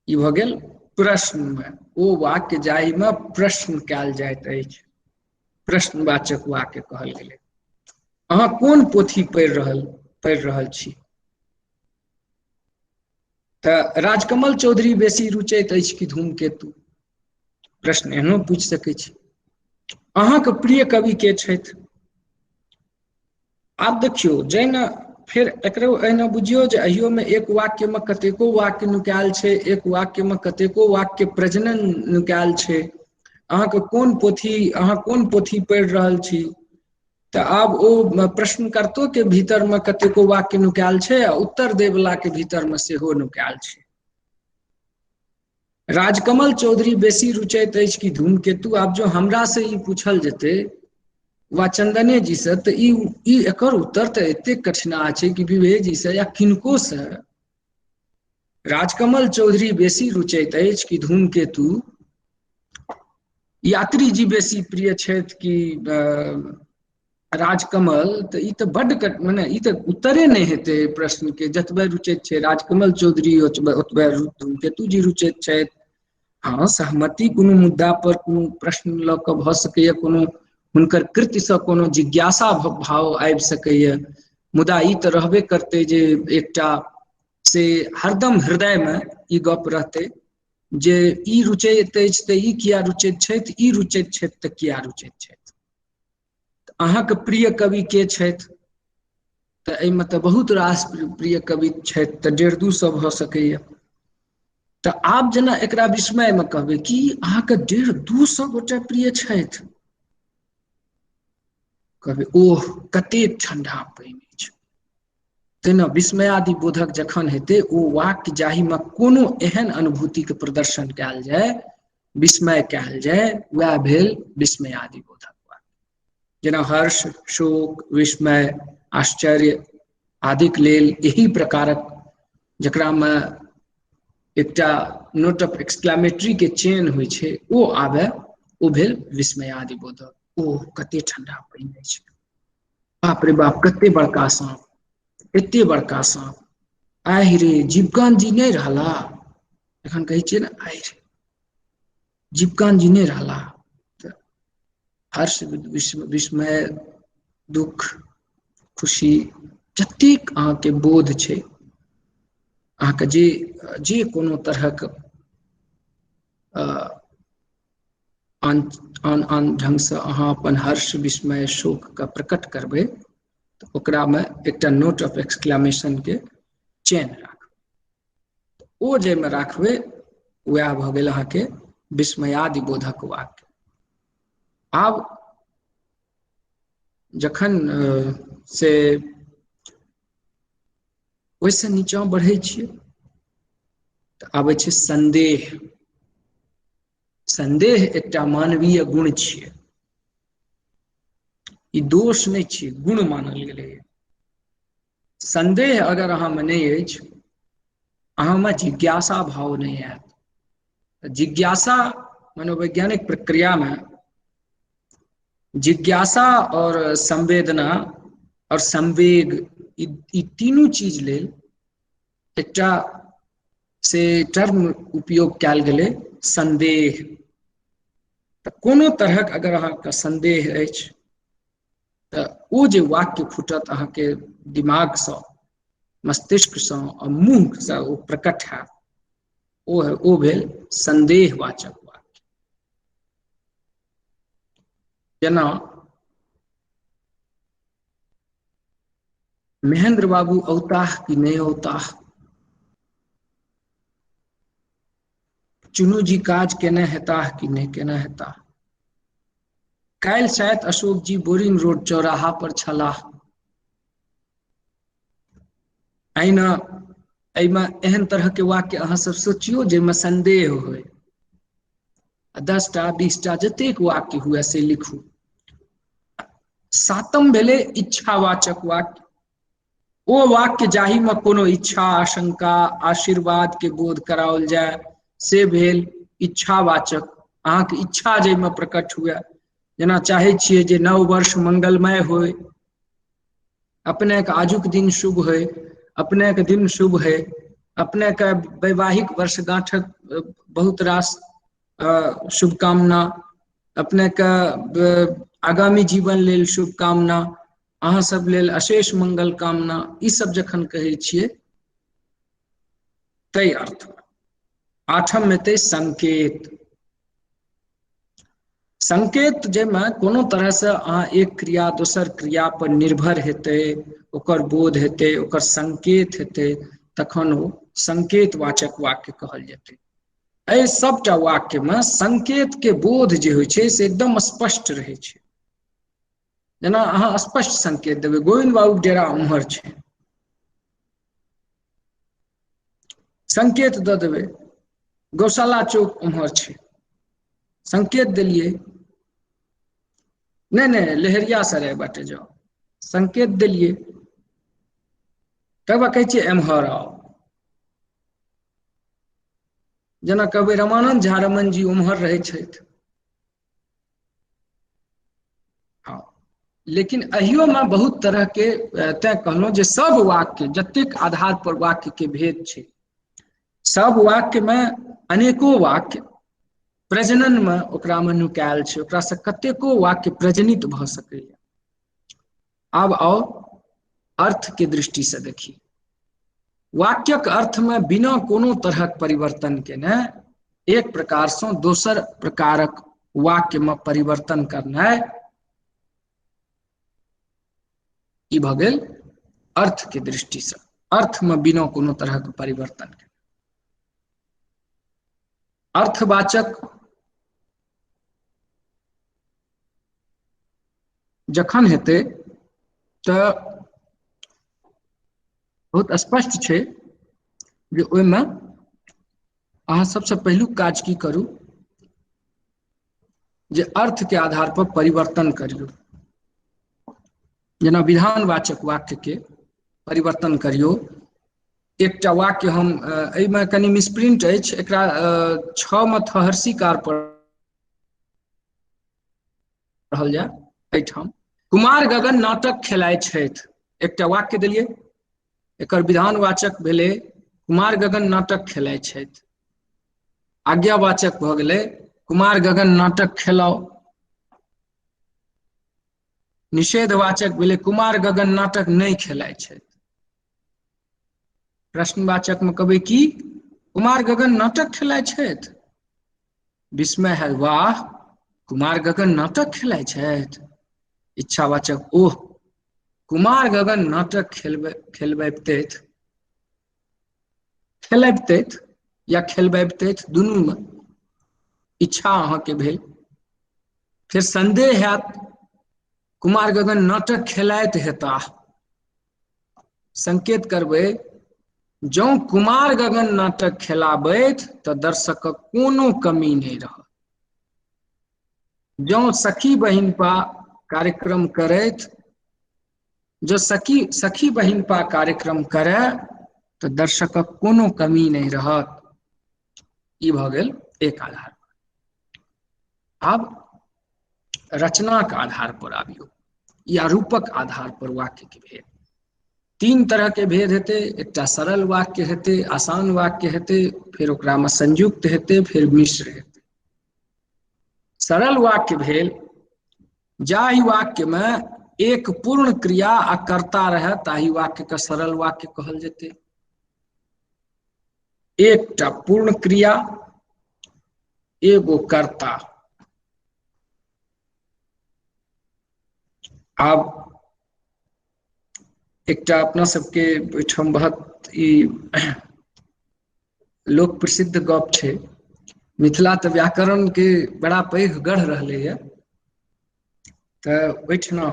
ई भऽ गेल प्रश्नमे। ओ वाक्य जाहिमे प्रश्न कयल जाइत अछि, प्रश्नवाचक वाक्य कहल गेलै। अहाँ कोन पोथी पढ़ि रहल छी? तऽ राजकमल चौधरी बेसी रुचैत अछि कि धूमकेतु? प्रश्न एहनो पूछि सकै छी। अहाँके प्रिय कवि के छथि? आब देखियौ, जहिना फेर एकरो एहिना बुझियौ जे एहियोमे एक वाक्यमे कतेको वाक्य नुकायल छै, एक वाक्यमे कतेको वाक्य प्रजनन नुकायल छै। अहाँके कोन पोथी, अहाँ कोन पोथी पढ़ि रहल छी? तऽ आब ओ प्रश्नकर्तो के भीतरमे कतेको वाक्य नुकायल छै आ उत्तर दै के भीतरमे सेहो नुकायल छै। राजकमल चौधरी बेसी रुचैत अछि कि धूमकेतु? आब जो हमरा से ई पूछल जेतै वा चंदने जी से, तऽ ई एकर उत्तर तऽ एतेक कठिनाह छै कि विवेक जी से या किनको से राजकमल चौधरी बेसी रुचैत अछि कि धूमकेतु, यात्री जी बेसी प्रिय छथि कि राजकमल, तऽ ई तऽ बड्ड मने ई तऽ उत्तरे नहि हेतै प्रश्न के। जतबे रुचैत छै राजकमल चौधरी ओतबे धूमकेतु जी रुचैत छथि। हँ, सहमति कोनो मुद्दा पर कोनो प्रश्न लऽ कऽ भऽ सकैया, कोनो हुनकर कृतिसँ कोनो जिज्ञासा भाव आबि सकैया, मुदा ई तऽ रहबे करतै जे एकटा से हरदम हृदयमे ई गप रहतै जे ई रुचैत अछि तऽ ई किया रुचैत छथि, ई रुचैत छथि तऽ किया रुचैत छथि। अहाँके प्रिय कवि के छथि? तऽ एहिमे तऽ बहुत रास प्रिय कवि छथि, तऽ 150-200 भऽ सकैया। तऽ आब जेना एकरा विस्मयमे कहबै कि अहाँके 150-200 गोटे प्रिय छथि, कहबै ओह कतेक ठंडा पानि अछि। तेना विस्मयादि बोधक जखन हेतै ओ वाक्य जाहिमे कोनो एहन अनुभूतिके प्रदर्शन कयल जाय, विस्मय कयल जाय, वएह भेल विस्मयादि बोधक वाक्य। जेना हर्ष, शोक, विस्मय, आश्चर्य आदिक लेल एहि प्रकारक जकरामे एकटा नोट ऑफ एक्सक्लामेटरी के चेन होइ छै ओ आबे, ओ भेल विस्मयादि बोधक। ओ कते ठंडा पानि अछि, बाप रे बाप कते बड़का साँप, एते बड़का साँप, आहि रे जीवकांत जी नहि रहला, एखन कहै छियै ने आहि रे जीवकांत जी नहि रहला। तऽ हर्ष, विस्मय, दुख, खुशी, जतेक अहाँके बोध छै, अहाँके जे जे कोनो तरहक आन आन आन ढङ्गसँ अहाँ अपन हर्ष, विस्मय, शोकके प्रकट करबै, तऽ ओकरामे एकटा नोट ऑफ एक्सक्लामेशनके चेन राखबै। ओ जाहिमे राखबै वएह भऽ गेल अहाँके विस्मयादि बोधक वाक्य। आब जखन से ओहिसँ नीचाँ बढ़ै छियै तऽ आबै छै संदेह। संदेह एकटा मानवीय गुण छियै, ई दोष नहि छियै, गुण मानल गेलैए। संदेह अगर अहाँमे नहि अछि, अहाँमे जिज्ञासा भाव नहि आयत। जिज्ञासा मनोवैज्ञानिक प्रक्रियामे जिज्ञासा और संवेदना और संवेग, ई तीनू चीज लेल एकटा से टर्म उपयोग कयल गेलै संदेह। तऽ कोनो तरहक अगर अहाँके संदेह अछि तऽ ओ जे वाक्य फूटत अहाँके दिमागसँ, मस्तिष्कसँ और मुँहसँ ओ प्रकट हैत, ओ भेल संदेहवाचक वाक्य। जेना महेंद्र बाबू औताह कि नहि औताह, चुनू जी काज केने हेताह कि नहि केने हेताह, काल्हि शायद अशोक जी बोरिंग रोड चौराहा पर छलाह। एहिना एहिमे एहन तरह के वाक्य अहाँ सब सोचियौ जाहिमे संदेह होय, 10टा 20टा जतेक वाक्य हुए से लिखू। सातम भेलै इच्छावाचक वाक्य। ओ वाक्य जाहिमे कोनो इच्छा, आशंका, आशीर्वाद के बोध कराओल जाय से भेल इच्छावाचक। अहाँके इच्छा जाहिमे प्रकट हुए, जेना चाहै छियै जे नव वर्ष मंगलमय होय, अपने के आजुक दिन शुभ होय, अपने के दिन शुभ होय, अपने के वैवाहिक वर्षगांठक बहुत रास शुभकामना, अपने के आगामी जीवन लेल शुभकामना, अहाँ सब लेल अशेष मंगल कामना, ई सब जखन कहै छियै तै अर्थ। आठम में तै संकेत। संकेत जाहिमे कोनो तरह से अहाँ एक क्रिया दोसर क्रिया पर निर्भर हेतै, ओकर बोध हेतै, ओकर संकेत हेतै, तखन ओ संकेतवाचक वाक्य कहल जेतै। एहि सबटा वाक्य में संकेत के बोध जे होइ छै से एकदम स्पष्ट रहै छै। जेना अहाँ स्पष्ट संकेत देबै, गोविन्द बाबू डेरा उम्हर छै, संकेत दऽ देबै, गौशाला चौक उम्हर छै, संकेत देलियै, नहि नहि लहेरिया सराय बाटे जाओ, संकेत देलियै, तब कहै छियै एम्हर आउ। जेना कहबै रमानंद झा रमन जी उम्हर रहै छथि। हँ, लेकिन एहियोमे बहुत तरहके, तैं कहलहुँ जे सब वाक्य जतेक आधार पर वाक्य के भेद छै, सब वाक्यमे अनेको वाक्य प्रजननमे ओकरामे नुकायल छै, ओकरासँ कतेको वाक्य प्रजनित भऽ सकैए। आब आउ अर्थ के दृष्टिसँ देखी। वाक्यक अर्थमे बिना कोनो तरहक परिवर्तन केने एक प्रकारसँ दोसर प्रकारक वाक्यमे परिवर्तन करनाइ, ई भऽ गेल अर्थ के दृष्टिसँ, अर्थमे बिना कोनो तरहक परिवर्तन के। अर्थवाचक जखन हेतै तऽ बहुत स्पष्ट छै जे ओहिमे अहाँ सबसँ पहिलुक काज की करू जे अर्थ के आधार पर परिवर्तन करियौ। जेना विधानवाचक वाक्य के परिवर्तन करियौ। एकटा वाक्य हम एहिमे कनि मिसप्रिंट अछि, एकरा 6 मे थहर्षिकार पढ़ल जाय। एहिठाम कुमार गगन नाटक खेलाइ छथि, एकटा वाक्य देलियै, एकर विधानवाचक भेलै कुमार गगन नाटक खेलाइ छथि। आज्ञावाचक भऽ गेलै कुमार गगन नाटक खेलाउ। निषेधवाचक भेलै कुमार गगन नाटक नहि खेलाइ छथि। प्रश्नवाचक में कहबै की कुमार गगन नाटक खेलाइ छथि, विस्मय है वाह कुमार गगन नाटक खेलाइ छथि। इच्छावाचक ओह कुमार गगन नाटक खेलबैतथि, खेलबैतथि या खेलबैतथि, दुनूमे इच्छा अहाँके भेल। फेर संदेह हैत कुमार गगन नाटक खेलाइत हेताह, संकेत करबै जौं कुमार गगन नाटक खेलाबैत तऽ दर्शकक कोनो कमी नहि रहत। जौं सखी बहिनपा कार्यक्रम करैत, जो सखी बहिनपा कार्यक्रम करय तऽ दर्शकक कोनो कमी नहि रहत। ई भऽ गेल एक आधार पर। आब रचनाक आधार पर आबियौ या रूपक आधार पर वाक्य के भेद। तीन तरह के भेद हेतै, एकटा सरल वाक्य हेतै, आसान वाक्य हेतै, फेर ओकरामे संयुक्त हेतै, फेर मिश्र हेतै। सरल वाक्य भेल जाहि वाक्यमे एक पूर्ण क्रिया आ कर्ता रहै ताहि वाक्य के सरल वाक्य कहल जेतै। एकटा पूर्ण क्रिया एगो कर्ता। आब एकटा अपना सबके ओहिठाम बहुत ई लोक प्रसिद्ध गप छै, मिथिला तऽ व्याकरण के बड़ा पैघ गढ़ रहलैए, तऽ ओहिठिना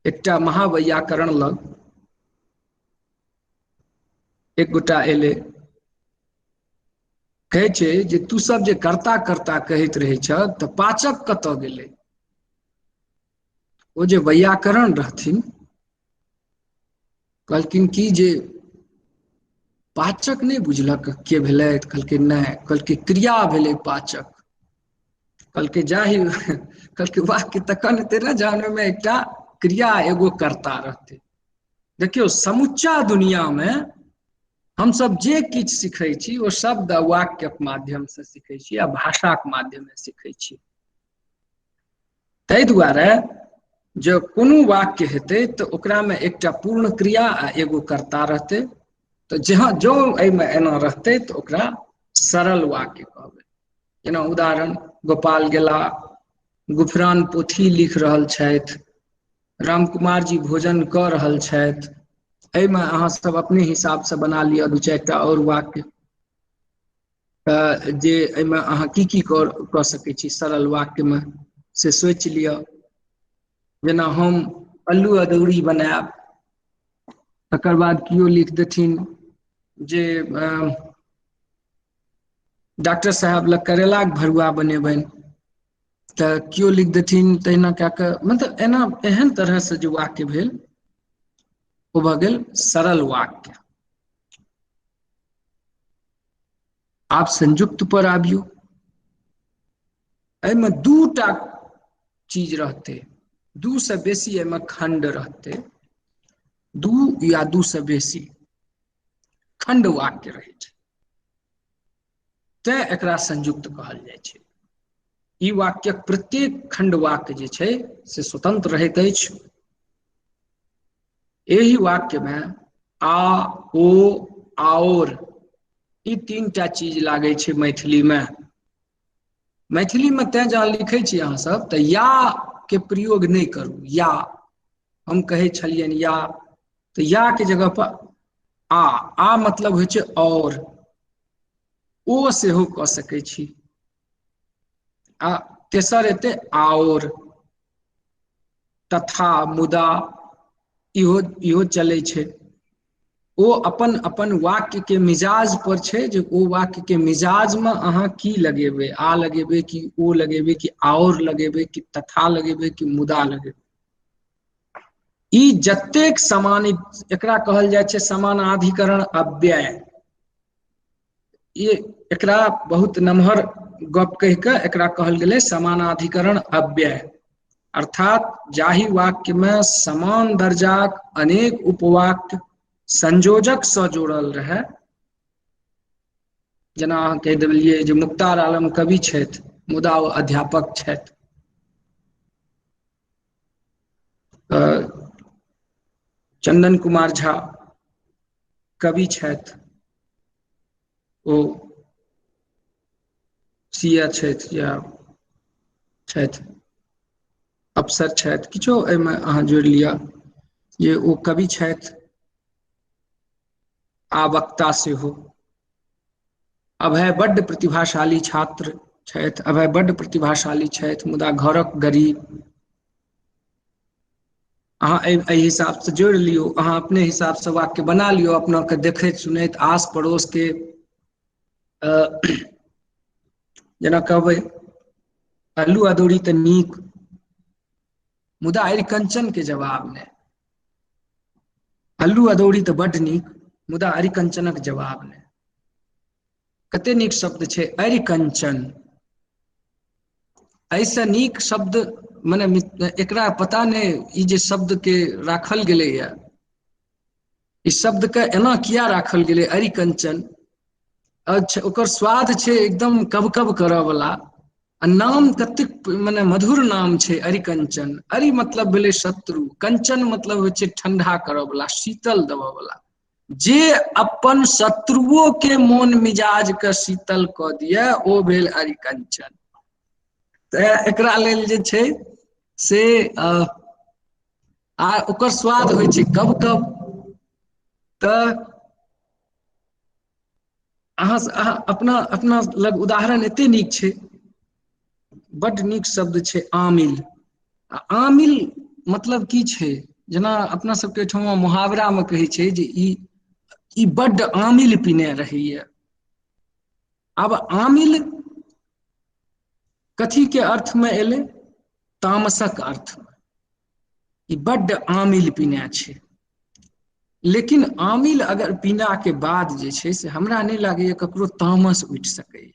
एकटा महावैयाकरण लग एक गोटा एलै, कहै छै जे तू सब जे कर्ता कर्ता कहैत रहै छह तऽ पाचक कतऽ गेलै? ओ जे वैयाकरण रहथिन कहलखिन की जे पाचक नहि बुझलक के भेलै? कहलकै नहि। कहलकै क्रिया भेलै पाचक। कहलकै जाहि, कहलकै वाक्य तखन हेतै ने जहन ओहिमे एकटा क्रिया एगो कर्ता रहतै। देखियौ समुच्चा दुनियामे हमसब जे किछु सीखै छी ओ शब्द आ वाक्यक माध्यमसँ सीखै छी आ भाषाक माध्यममे सीखै छी। ताहि दुआरे जे कोनो वाक्य हेतै तऽ ओकरामे एकटा पूर्ण क्रिया आ एगो कर्ता रहतै। तऽ जहाँ जँ एहिमे एना रहतै तऽ ओकरा सरल वाक्य कहबै। जेना उदाहरण, गोपाल गेला, गुफरान पोथी लिख रहल छथि, रामकुमार जी भोजन कऽ रहल छथि। एहिमे अहाँ सब अपने हिसाबसँ बना लिअ दू चारिटा आओर वाक्य जे एहिमे अहाँ की की कऽ सकै छी सरल वाक्यमे, से सोचि लिअ। जेना हम अल्लू अदौरी बनायब, तकर बाद केओ लिख देथिन जे डॉक्टर साहब लग करैलाके भरुआ बनेबनि, तऽ केओ लिख देथिन तहिना कए कऽ, मतलब एना एहन तरहसँ जे वाक्य भेल ओ भऽ गेल सरल वाक्य। आब संयुक्त पर आबियौ। एहिमे दूटा चीज रहतै, दू से बेसी एहिमे खंड रहतै, दू या दू से बेसी खंड वाक्य रहै छै, तैं एकरा संयुक्त कहल जाइ छै। ई वाक्यक प्रत्येक खंड वाक्य जे छै से स्वतंत्र रहैत अछि। एहि वाक्यमे आ, ओ, आओर ई तीनटा चीज लागै छै मैथिलीमे। मैथिलीमे तैं जहाँ लिखै छी अहाँ सब तऽ या के प्रयोग नहि करू। या हम कहै छलियनि या, तऽ या के जगह पर आ, आ मतलब होइ छै और, ओ सेहो कऽ सकै छी। आ तेसर एतै आओर, तथा, मुदा, इहो इहो चलै छै। ओ अपन अपन वाक्य के मिजाज पर छै जे ओ वाक्य के मिजाज में अहाँ की लगेबै, आ लगेबै कि ओ लगेबै कि आओर लगेबै कि तथा लगेबै कि मुदा लगेबै। ई जतेक समान, एकरा कहल जाइ छै समानाधिकरण अव्यय। ये एकरा बहुत नमहर गप कहि कऽ एकरा कहल गेलै समानाधिकरण अव्यय। अर्थात जाहि वाक्य में समान दर्जाक अनेक उपवाक्य संयोजक सँ जोड़ल रहै, जेना अहाँ कहि देलियै जे मुख्तार आलम कवि छथि मुदा ओ अध्यापक छथि, चंदन कुमार झा कवि छथि, ओ सी ए छथि या छथि, अफसर छथि, किछो एहिमे अहाँ जोड़ि लिअ जे ओ कवि छथि आ वक्ता सेहो। अभय बड्ड प्रतिभाशाली छात्र छथि, अभय बड्ड प्रतिभाशाली छथि मुदा घरक गरीब। अहाँ एहि हिसाबसँ जोड़ि लियौ, अहाँ अपने हिसाबसँ वाक्य बना लियौ, अपनाके देखैत सुनैत आस पड़ोस के। जेना कहबै अल्लू अदौरी तऽ नीक मुदा अरिकंचन के जवाब नहि। अल्लू अदौरी तऽ बड्ड नीक मुदा अरिकंचनक जवाब नहि। कते नीक शब्द छै अरिकंचन। एहिसँ नीक शब्द मने एकरा पता नहि ई जे शब्द के राखल गेलैया, ई शब्द के एना किया राखल गेलै अरिकंचन। अच्छा ओकर स्वाद छै एकदम कब कब करऽ वाला, आ नाम कतेक मने मधुर नाम छै अरिकंचन। अरि मतलब भेलै शत्रु, कंचन मतलब होइ छै ठंडा करऽ वाला, शीतल देबऽ वाला। जे अपन शत्रुओ के मोन मिजाज के शीतल कऽ दिए ओ भेल अरिकंचन। तऽ एकरा लेल जे छै से आ ओकर स्वाद होइ छै कब कब। तऽ अहाँ अहाँ अपना अपना लग उदाहरण एते नीक छै, बड्ड नीक शब्द छै आमिल। आ आमिल मतलब की छै, जेना अपना सबके एहिठाम मुहावरामे कहै छै जे ई बड्ड आमिल पीने रहैया। आब आमिल कथी के अर्थमे एलै? तामसक अर्थमे। ई बड्ड आमिल पीने छै, लेकिन आमिल अगर पीलाके बाद जे छै से हमरा नहि लागैए ककरो तामस उठि सकैए।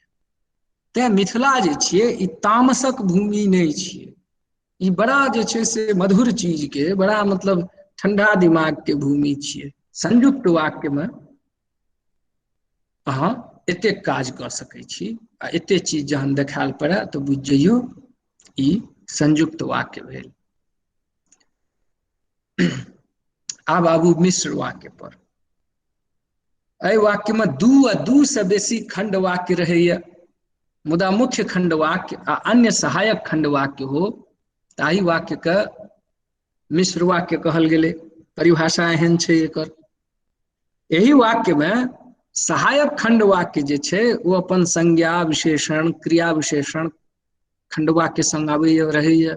तैँ मिथिला जे छियै ई तामसक भूमि नहि छियै, ई बड़ा जे छै से मधुर चीजके, बड़ा मतलब ठंडा दिमागके भूमि छियै। संयुक्त वाक्यमे अहाँ एतेक काज कऽ सकै छी आ एतेक चीज जहन देखायल पड़य तऽ बुझि जइयौ ई संयुक्त वाक्य भेल। आब आबू मिश्र वाक्य पर। एहि वाक्यमे दू आ दू से बेसी खंड वाक्य रहैए, मुदा मुख्य खंड वाक्य आ अन्य सहायक खंड वाक्य हो ताहि वाक्यके मिश्र वाक्य कहल गेलै। परिभाषा एहन छै एकर। एहि वाक्यमे सहायक खंड वाक्य जे छै ओ अपन संज्ञा विशेषण, क्रिया विशेषण खंड वाक्य संग आबैए रहैए।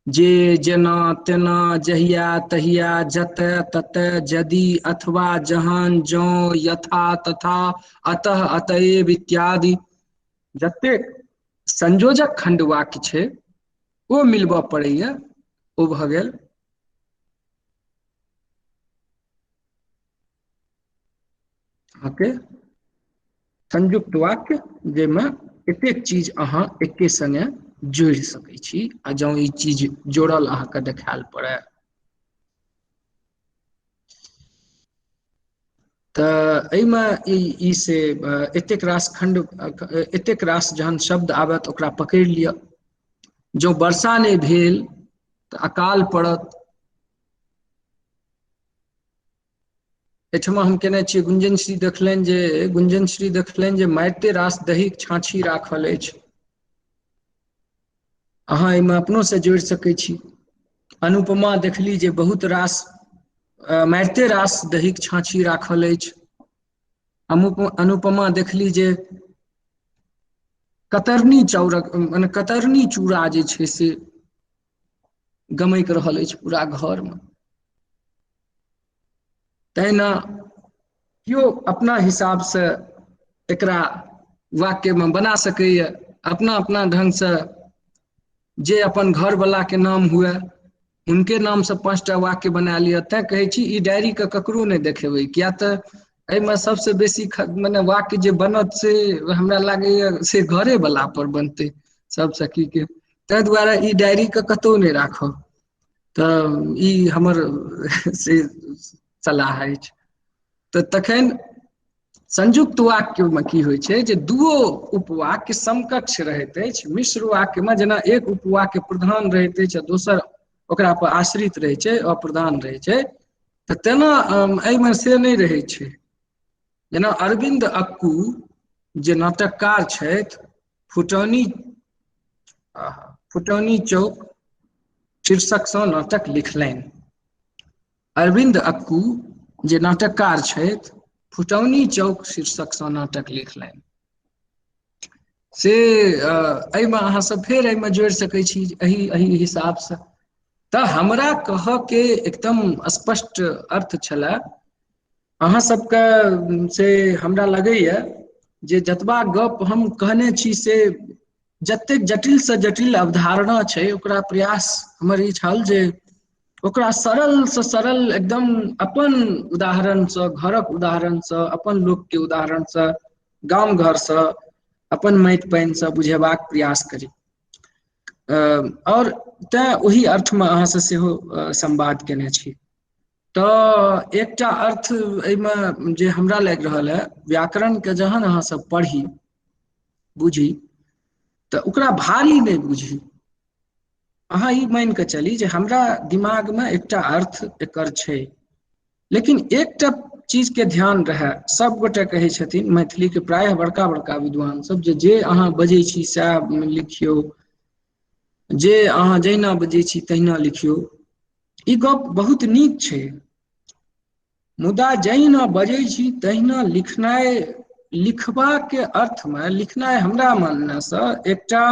जे, जेना, तेना, जहिया, तहिया, जतय, ततय, जदि, अथवा, जहन, जौं, यथा, तथा, अतः, अतएव इत्यादि जतेक संयोजक खंड वाक्य छै ओ मिलबऽ पड़ैए। ओ भऽ गेल अहाँके संयुक्त वाक्य, जाहिमे एतेक चीज अहाँ एके संगे जोड़ि सकै छी आ जँ ई चीज जोड़ल अहाँके देखायल पड़य तऽ एहिमे ई से एतेक रास खंड, एतेक रास जहन शब्द आबत ओकरा पकड़ि लिअ। जँ वर्षा नहि भेल तऽ अकाल पड़त। एहिठमा हम केने छियै, गुंजनश्री देखलनि जे मारिते रास दहीक छाँछी राखल अछि। अहाँ एहिमे अपनोसँ जोड़ि सकै छी। अनुपमा देखली जे बहुत रास मारिते रास दहीक छाँछी राखल अछि। अनुपमा देखली जे कतरनी चाउरक मने कतरनी चूड़ा जे छै से गमकि रहल अछि पूरा घरमे। तहिना केओ अपना हिसाबसँ एकरा वाक्यमे बना सकैए, अपना अपना ढङ्गसँ। जे अपन घरवलाके नाम हुए हुनके नामसँ 5टा वाक्य बना लिअ। तैँ कहै छी ई डायरीके ककरो नहि देखेबै, किया तऽ एहिमे सबसँ बेसी मने वाक्य जे बनत से हमरा लागैए से घरेवला पर बनतै सब सखीके। ताहि दुआरे ई डायरीके कतहु नहि राखब, तऽ ई हमर से सलाह अछि। तऽ तखन संयुक्त वाक्यमे की होइ छै जे दूओ उपवाक्य समकक्ष रहैत अछि। मिश्र वाक्यमे जेना एक उपवाक्य प्रधान रहैत अछि आ दोसर ओकरा पर आश्रित रहै छै, अप्रधान रहै छै, तऽ तेना एहिमे से नहि रहै छै। जेना अरविन्द अक्कू जे नाटककार छथि, फुटौनी चौक शीर्षकसँ नाटक लिखलनि। अरविन्द अक्कू जे नाटककार छथि, फुटौनी चौक शीर्षकसँ नाटक लिखलनि। से एहिमे अहाँ सब फेर एहिमे जोड़ि सकै छी एहि हिसाबसँ। तऽ हमरा कहऽके एकदम स्पष्ट अर्थ छलए। अहाँ सबके से हमरा लगैए जे जतबा गप हम कहने छी से जतेक जटिलसँ जटिल अवधारणा छै ओकरा प्रयास हमर ई छल जे ओकरा सरलसँ सरल एकदम अपन उदाहरणसँ, घरक उदाहरणसँ, अपन लोकके उदाहरणसँ, गाम घरसँ, अपन माटि पानिसँ बुझेबाक प्रयास करी। और तैँ ओहि अर्थमे अहाँसँ सेहो संवाद केने छी। तऽ एकटा अर्थ एहिमे जे हमरा लागि रहल है, व्याकरणके जहन अहाँ सब पढ़ी बुझी तऽ ओकरा भारी नहि बुझी। अहाँ ई मानि कऽ चली जे हमरा दिमागमे एकटा अर्थ एकर छै, लेकिन एकटा चीजके ध्यान रहए। सब गोटे कहै छथिन मैथिलीके प्रायः बड़का बड़का विद्वान सब जे अहाँ बजै छी सएह लिखियौ, जे अहाँ जहिना बजै छी तहिना लिखियौ। ई गप बहुत नीक छै, मुदा जहिना बजै छी तहिना लिखनाइ, लिखबाके अर्थमे लिखनाइ हमरा माननेसँ एकटा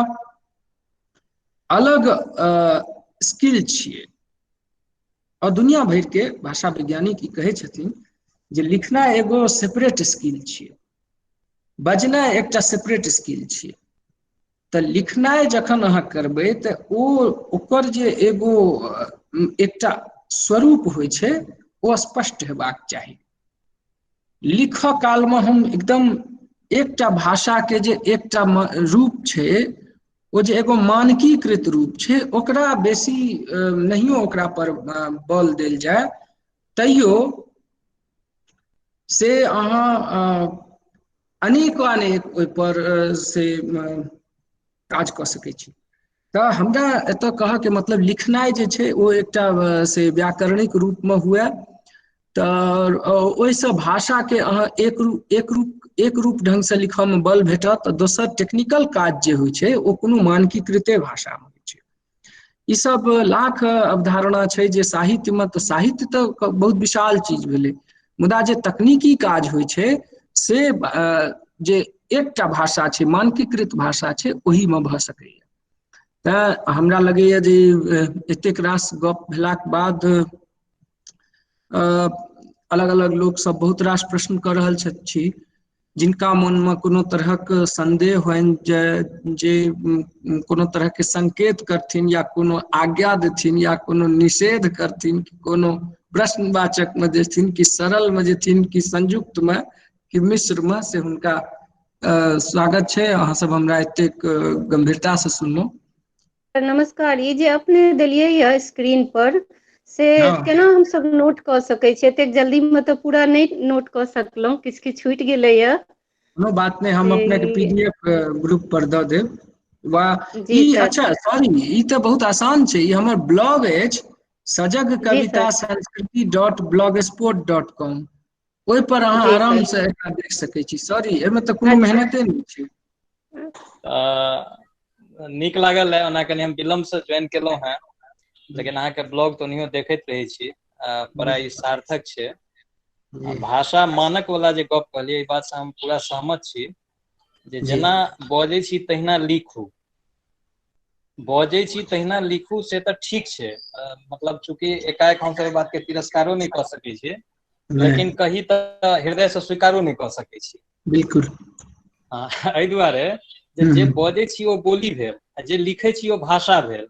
अलग स्किल छियै। और दुनिया भरिके भाषा वैज्ञानिक ई कहै छथिन जे लिखनाइ एगो सेपरेट स्किल छियै, बजनाइ एकटा सेपरेट स्किल छियै। तऽ लिखनाइ जखन अहाँ करबै तऽ ओ ओकर जे एगो एकटा स्वरूप होइ छै ओ स्पष्ट हेबाक चाही। लिखऽ कालमे हम एकदम एकटा भाषाके जे एकटा रूप छै, ओ जे एगो मानकीकृत रूप छै, ओकरा बेसी नहियो ओकरा पर बल देल जाय तैयो से अहाँ अनेको अनेक ओहिपर से काज कऽ सकै छी। तऽ हमरा एतय कहऽके मतलब लिखनाइ जे छै ओ एकटा से व्याकरणिक रूपमे हुए, तऽ ओहिसँ भाषाके अहाँ एक रूप ढङ्गसँ लिखऽमे बल भेटत। दोसर टेक्निकल काज जे होइ छै ओ कोनो मानकीकृते भाषामे होइ छै। ई सब लाख अवधारणा छै जे साहित्यमे, तऽ साहित्य तऽ बहुत विशाल चीज भेलै, मुदा जे तकनीकी काज होइ छै से जे एकटा भाषा छै, मानकीकृत भाषा छै, ओहिमे भऽ सकैए। तैँ हमरा लगैए जे एतेक रास गप भेलाक बाद अलग अलग लोकसब बहुत रास प्रश्न कऽ रहल छी, जिनका मोनमे कोनो तरहक सन्देह होइन, जे कोनो तरहके संकेत करथिन या कोनो आज्ञा देथिन या कोनो निषेध करथिन, कोनो प्रश्नवाचकमे जेथिन कि सरलमे जेथिन कि संयुक्तमे कि मिश्रमे, से हुनका स्वागत छै। अहाँ सब हमरा एतेक गंभीरतासँ सुनलहुँ। नमस्कार। ई जे अपने देलियै यऽ स्क्रीन पर से केना हमसब नोट कऽ सकै छियै? एतेक जल्दी मे तऽ पूरा नहि नोट कऽ सकलहुँ, किछु किछु छूटि गेलैया। कोनो बात नहि, हम अपने के पीडीएफ ग्रुप पर दऽ देब। वाह, ई अच्छा, सॉरी, ई तऽ बहुत आसान छै। ई हमर ब्लॉग अछि, सजग कविता संस्कृति डॉट ब्लॉगस्पॉट डॉट कॉम, ओहि पर अहाँ आराम से एकरा देख सकै छी। सॉरी, एहिमे तऽ कोनो मेहनते नहि छै। नीक लागल है। ओना कनि हम विलम्ब से ज्वाइन केलहुँ हेँ, लेकिन अहाँके ब्लॉग तऽ ओनाहियो देखैत रहै छी, बड़ा ई सार्थक छै। भाषा मानक वाला जे गप कहलियै, ई बात से हम पूरा सहमत छी जे जेना बजै छी तहिना लिखू, बजै छी तहिना लिखू, से तऽ ठीक छै। मतलब चूँकि एकाएक हमसब एहि बात के तिरस्कारो नहि कऽ सकै छियै, लेकिन कही तऽ हृदय से स्वीकारो नहि कऽ सकै छी। बिल्कुल। एहि दुआरे जे बजै छी ओ बोली भेल, आ जे लिखै छी ओ भाषा भेल।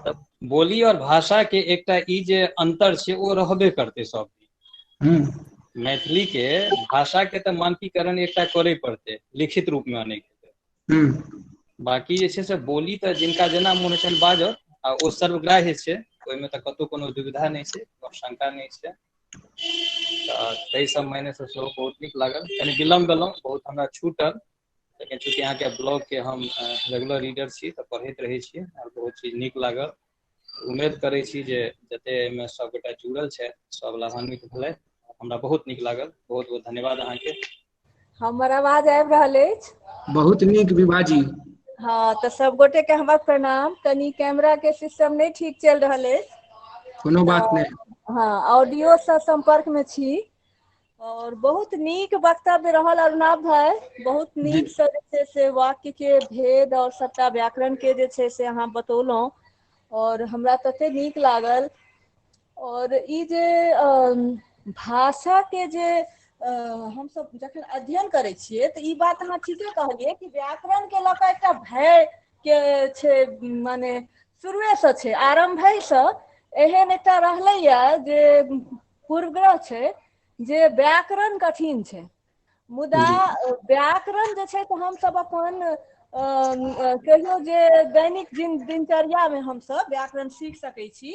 तऽ बोली और भाषा के एकटा ई जे अंतर छै ओ रहबे करतै सब दिन। मैथिली के भाषा के तऽ मानकीकरण एकटा करे पड़तै, लिखित रूप में आनै के। बाकी जे छै से बोली तऽ जिनका जेना मोन होइ छनि बाजत, आ ओ सर्वग्राह्य छै, ओहिमे तऽ कतहु कोनो दुविधा नहि छै, शंका नहि छै। तऽ ताहि सब मायने से सेहो बहुत नीक लागल। कनि विलम्ब भेलहुँ, बहुत हमरा छूटल, लेकिन चूँकि अहाँके ब्लॉग के हम रेगुलर रीडर छी तऽ पढ़ैत रहै छी और बहुत चीज नीक लागल। उम्मीद करै छी जे जते एहिमे सबगोटा जुड़ल छथि सब लाभान्वित भेलथि। हमरा बहुत नीक लागल, बहुत बहुत धन्यवाद अहाँके। हमर आवाज आबि रहल अछि? बहुत नीक विभाजी। हाँ, तऽ सब गोटे के हमर प्रणाम। कनि कैमरा के सिस्टम नहि ठीक चलि रहल अछि। कोनो बात नहि। हाँ, ऑडियो से संपर्क में छी और बहुत नीक वक्तव्य रहल अरुणाभ भाई। बहुत नीक से जे छै से वाक्य के भेद और सबटा व्याकरण के जे छै से अहाँ बतौलहुँ और हमरा तते नीक लागल। और ई जे भाषा के जे हमसब जखन अध्ययन करै छियै तऽ ई बात अहाँ ठीके कहलियै कि व्याकरण के लऽ कऽ एकटा भय के छै, माने शुरुएसँ छै, आरम्भेसँ एहन एकटा रहलैया जे पूर्वग्रह छै जे व्याकरण कठिन छै। मुदा व्याकरण जे छै तऽ हमसब अपन कहियो जे दैनिक दिनचर्या मे हमसब व्याकरण सीख सकै छी,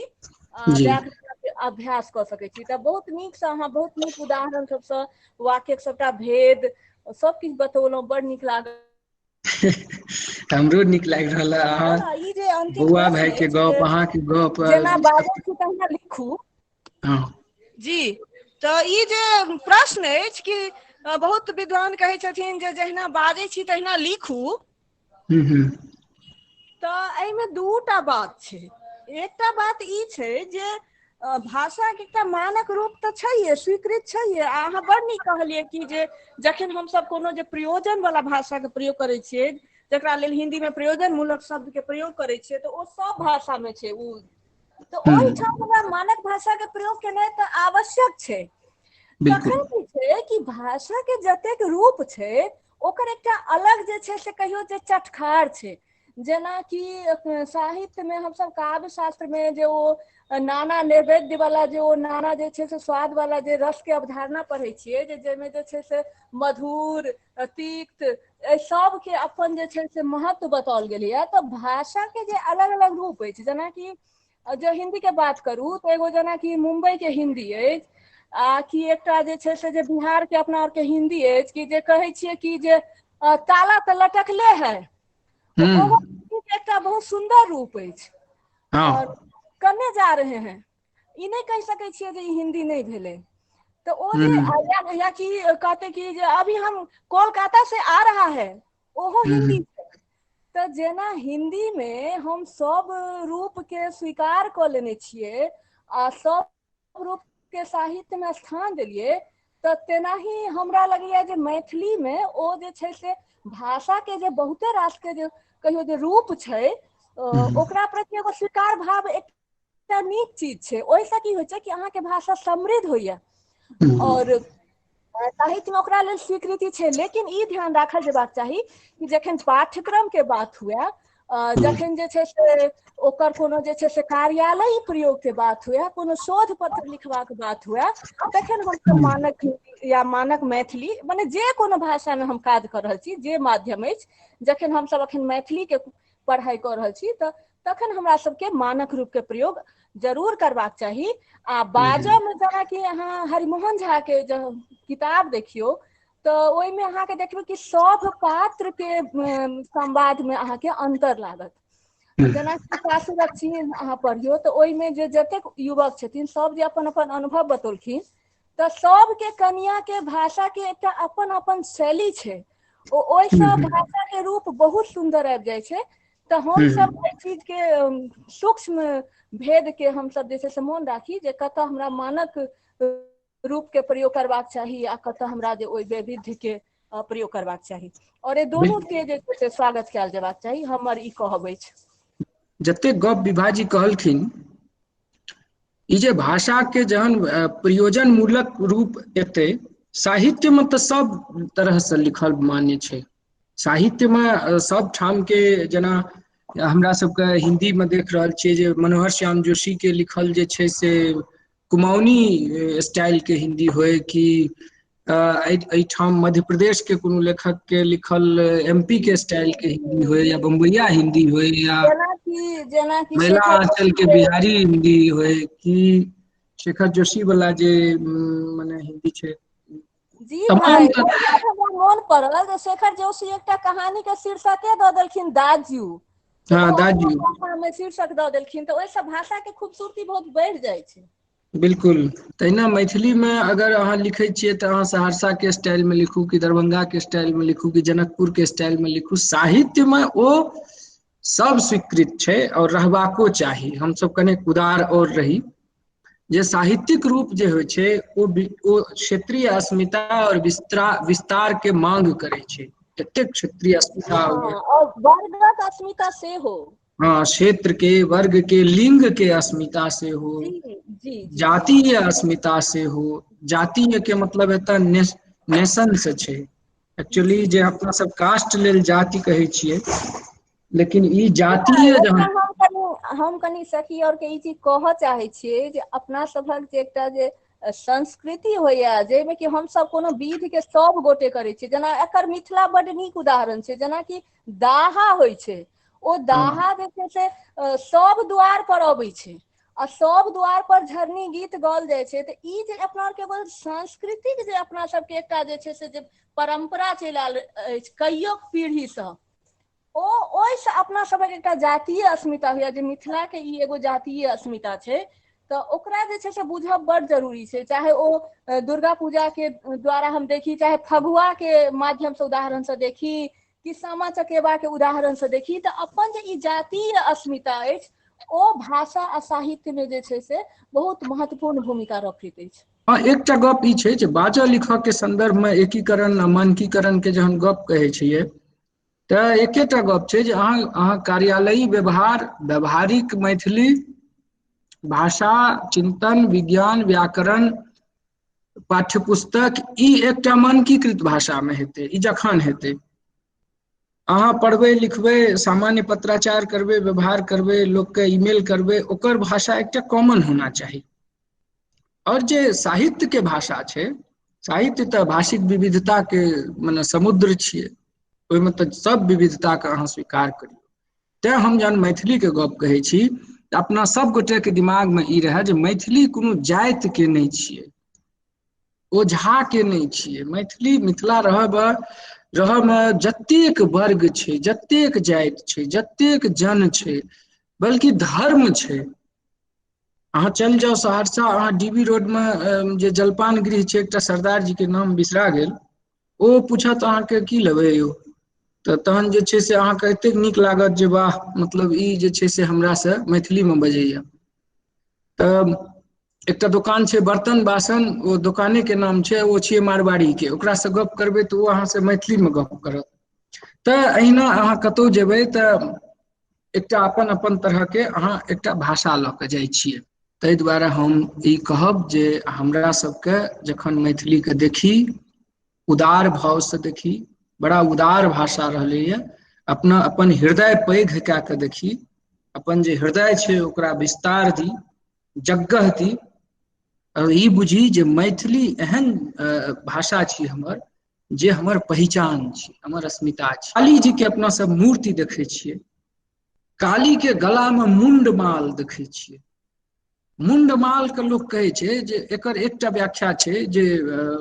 व्याकरण अभ्यास कऽ सकै छी। तऽ बहुत नीकसँ अहाँ बहुत नीक उदाहरण सबसँ वाक्यक सबटा भेद सब किछु बतौलहुँ, बड़ नीक लागल। हमरो नीक लागि रहल है। अहाँ बौआ भाई के गप, अहाँके गप, जेना बाजै छी तहिना लिखू। जी, तऽ ई जे प्रश्न अछि कि बहुत विद्वान कहै छथिन जे जहिना बाजै छी तहिना लिखू, तऽ एहिमे दूटा बात छै। एकटा बात ई छै जे भाषाके एकटा मानक रूप तऽ छैहे, स्वीकृत छैहे। आ अहाँ बड़ नीक कहलियै कि जे जखन हमसब कोनो जे प्रयोजन वाला भाषाके प्रयोग करै छियै, जकरा लेल हिन्दीमे प्रयोजनमूलक शब्दके प्रयोग करै छियै, तऽ ओ सब भाषामे छै ओ। तऽ ओहिठाम हमरा मानक भाषाके प्रयोग केनाइ तऽ आवश्यक छै। तखन की छै कि भाषाके जतेक रूप छै ओकर एकटा अलग जे छै से कहियो जे चटखार छै। जेनाकि साहित्य मे हमसब काव्य शास्त्र मे जे ओ नाना नैवेद्य वाला जे ओ नाना जे छै से स्वाद वाला जे रस के अवधारणा पढ़ै छियै, जे जाहिमे जे छै से मधुर, तिक्त, एहि सबके अपन जे छै से महत्व बताओल गेलैया। तऽ भाषा के जे अलग अलग रूप अछि, जेनाकि जे हिन्दी के बात करू तऽ एगो जेनाकि मुम्बई के हिन्दी अछि, आ कि एकटा जे छै से जे बिहार के अपना आरके हिन्दी अछि, कि जे कहै छियै कि जे ताला तऽ लटकले है, ओहो एकटा बहुत सुन्दर रूप अछि। और कने जा रहे हैं, ई नहि कहि सकै छियै जे ई हिन्दी नहि भेलै। तऽ ओ जे या कि कहते कि जे अभी हम कोलकाता से आ रहा है, ओहो हिन्दी छै। तऽ जेना हिन्दी मे हम सब रूप के स्वीकार कऽ लेने छियै आ सब रूप के साहित्य मे स्थान देलियै, तऽ तेनाही हमरा लगैया जे मैथिली मे ओ जे छै से भाषा के जे बहुते रास के जे कहियो जे रूप छै, ओकरा प्रति एगो स्वीकार भाव एकटा नीक चीज छै। ओहिसँ की होइ छै कि अहाँके भाषा समृद्ध होइया और साहित्य मे ओकरा लेल स्वीकृति छै। लेकिन ई ध्यान राखल जेबाक चाही कि जखन पाठ्यक्रम के बात हुए, जखन जे छै से ओकर कोनो जे छै से कार्यालयी प्रयोग के बात हुए, कोनो शोध पत्र लिखबाक बात हुए, तखन हमसब मानक या मानक मैथिली, मने जे कोनो भाषा मे हम काज कऽ रहल छी, जे माध्यम अछि, जखन हमसब अखन मैथिली के पढ़ाइ कऽ रहल छी तऽ तखन हमरा सबके मानक रूप के प्रयोग जरूर करबाक चाही। आ बाजऽ मे जेनाकि अहाँ हरिमोहन झा के किताब देखियौ तऽ ओहिमे अहाँके देखबै कि सब पात्र के संवाद मे अहाँके अंतर लागत। जेनाकि सासुरक चीज अहाँ पढ़ियौ तऽ ओहिमे जे जतेक युवक छथिन सब जे अपन अपन अनुभव बतौलखिन, तऽ सबके कनिया के भाषा के एकटा अपन अपन शैली छै, ओ ओहिसँ भाषा के रूप बहुत सुन्दर आबि जाइ छै। तऽ हमसब एहि चीज के सूक्ष्म भेद के हमसब जे छै से मोन राखी जे कतऽ हमरा मानक रूप के प्रयोग करबाक चाही आ कतऽ हमरा जे ओहि वैविध्य के प्रयोग करबाक चाही, और एहि दोनों के जे छै से स्वागत कयल जेबाक चाही, हमर ई कहब अछि। जतेक गप विभाजी कहलखिन, ई जे भाषा के जहन प्रयोजन मूलक रूप एतै, साहित्य मे तऽ सब तरह से लिखल मान्य छै। साहित्य मे सब ठाम के, जेना हमरा सबके हिन्दी मे देख रहल छियै जे मनोहर श्याम जोशी के लिखल जे छै से कुमाऊनी स्टाइल के हिन्दी होय, कि एहिठाम मध्य प्रदेश के कोनो लेखक के लिखल एमपी के स्टाइल के हिन्दी होय, या बम्बइया हिन्दी होय, या महिला आंचल के बिहारी हिन्दी होय, कि शेखर जोशी वाला जे मने हिन्दी छै। जी भाई, हमरा मोन पड़ल जे शेखर जोशी एकटा कहानी के शीर्षके दऽ देलखिन दाजू। हाँ, दाजू मे शीर्षक दऽ देलखिन, तऽ ओहिसँ भाषा के खूबसूरती बहुत बढ़ि जाइ छै। बिल्कुल, तहिना मैथिली मे अगर अहाँ लिखै छियै तऽ अहाँ सहरसा के स्टाइल मे लिखू कि दरभंगा के स्टाइल मे लिखू कि जनकपुर के स्टाइल मे लिखू, साहित्य मे ओ सब स्वीकृत छै और रहबाको चाही। हमसब कनेक उदार और रही जे साहित्यिक रूप जे होइ छै ओ क्षेत्रीय अस्मिता और विस्तार के मांग करै छै। एतेक क्षेत्रीय अस्मिता और वर्गक अस्मिता सेहो, हाँ, क्षेत्र के, वर्ग के, लिंग के अस्मिता सेहो, जातीय अस्मिता सेहो। जातीय के मतलब एतऽ नेशन से छै एक्चुअली, जे अपना सब कास्ट लेल जाति कहै छियै, लेकिन ई जातीय हम कनि सखी और के ई चीज कहऽ चाहै छियै जे अपना सभक जे एकटा जे संस्कृति होइया, जाहिमे कि हमसब कोनो विध के सब गोटे करै छियै, जेना एकर मिथिला बड नीक उदाहरण छै। जेनाकि दाहा होइ छै, ओ दाहा जे छै से सब द्वार पर अबै छै आ सब द्वार पर झरनी गीत गाओल जाइ छै। तऽ ई जे अपना आरके एगो सांस्कृतिक जे अपना सबके एकटा जे छै से जे परम्परा चलि आयल अछि कईयो पीढ़ीसँ, ओ ओहिसँ अपना सबक एकटा जातीय अस्मिता होइया, जे मिथिला के ई एगो जातीय अस्मिता छै। तऽ ओकरा जे छै से बुझब बड जरूरी छै, चाहे ओ दुर्गा पूजा के द्वारा हम देखी, चाहे फगुआ के माध्यमसँ उदाहरणसँ देखी, कि सामा चकेवा के उदाहरणसँ देखी, तऽ अपन जे ई जातीय अस्मिता अछि ओ भाषा आ साहित्य मे जे छै से बहुत महत्वपूर्ण भूमिका रखैत अछि। हँ, एकटा गप ई छै जे बाजऽ लिखऽ के संदर्भ मे एकीकरण आ मानकीकरण के जहन गप कहै छियै तऽ एकेटा गप छै जे अहाँ कार्यालयी व्यवहार, व्यवहारिक मैथिली भाषा, चिंतन, विज्ञान, व्याकरण, पाठ्यपुस्तक, ई एकटा मानकीकृत भाषा मे हेतै, ई जखन हेतै। अहाँ पढ़बै लिखबै, सामान्य पत्राचार करबै, व्यवहार करबै, लोकके ईमेल करबै, ओकर भाषा एकटा कॉमन होना चाही। आओर जे साहित्यके भाषा छै, साहित्य तऽ भाषिक विविधताके मने समुद्र छियै, ओहिमे तऽ सब विविधताके अहाँ स्वीकार करियौ। तेँ हम जहन मैथिलीके गप कहै छी तऽ अपना सब गोटेके दिमागमे ई रहए जे मैथिली कोनो जातिके नहि छियै, ओझाके नहि छियै। मैथिली मिथिला रहऽमे जतेक वर्ग छै, जतेक जाति छै, जतेक जन छै, बल्कि धर्म छै। अहाँ चलि जाउ सहरसा, अहाँ डी बी रोडमे जे जलपान गृह छै, एकटा सरदार जीके नाम बिसरा गेल, ओ पूछत अहाँके की लेबै यौ, तऽ तहन जे छै से अहाँके एतेक नीक लागत जे वाह, मतलब ई जे छै से हमरासँ मैथिलीमे बजैया। तऽ एकटा दोकान छै बर्तन बासन, ओ दोकानेके नाम छै, ओ छियै मारवाड़ीके, ओकरासँ गप करबै तऽ ओ अहाँसँ मैथिलीमे गप करत। तऽ अहिना अहाँ कतहु जेबै तऽ एकटा अपन अपन तरहके अहाँ एकटा भाषा लऽ कऽ जाइ छियै। ताहि दुआरे हम ई कहब जे हमरा सबके जखन मैथिलीके देखी, उदार भावसँ देखी, बड़ा उदार भाषा रहलैए, अपना अपन हृदय पैघ कए कऽ देखी, अपन जे हृदय छै ओकरा विस्तार दी, जग्गह दी, आओर ई बुझी जे मैथिली एहन भाषा छी हमर जे हमर पहिचान छी, हमर अस्मिता छी। काली जी के अपना सब मूर्ति देखै छियै, काली के गला मे मुंडमाल देखै छियै। मुंडमाल के लोक कहै छै जे एकर एकटा व्याख्या छै जे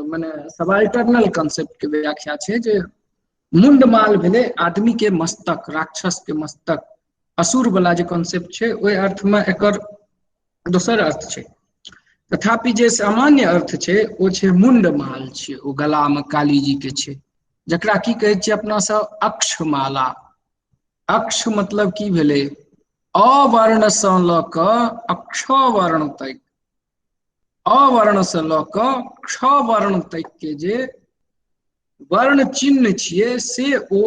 मने सबाल्टर्नल कॉन्सेप्ट के व्याख्या छै जे मुंडमाल भेलै आदमी के मस्तक, राक्षस के मस्तक, असुर वाला जे कॉन्सेप्ट छै ओहि अर्थ मे एकर दोसर अर्थ छै। तथापि जे सामान्य अर्थ छै ओ छै मुंडमाल छै, ओ गला मे काली जी के छै, जकरा की कहै छियै अपना सब अक्षमाला। अक्ष मतलब की भेलै, अवर्ण सँ लऽ कऽ अक्ष वर्ण तक, अवर्ण सँ लऽ कऽ क्ष वर्ण तक के जे वर्ण चिन्ह छियै से ओ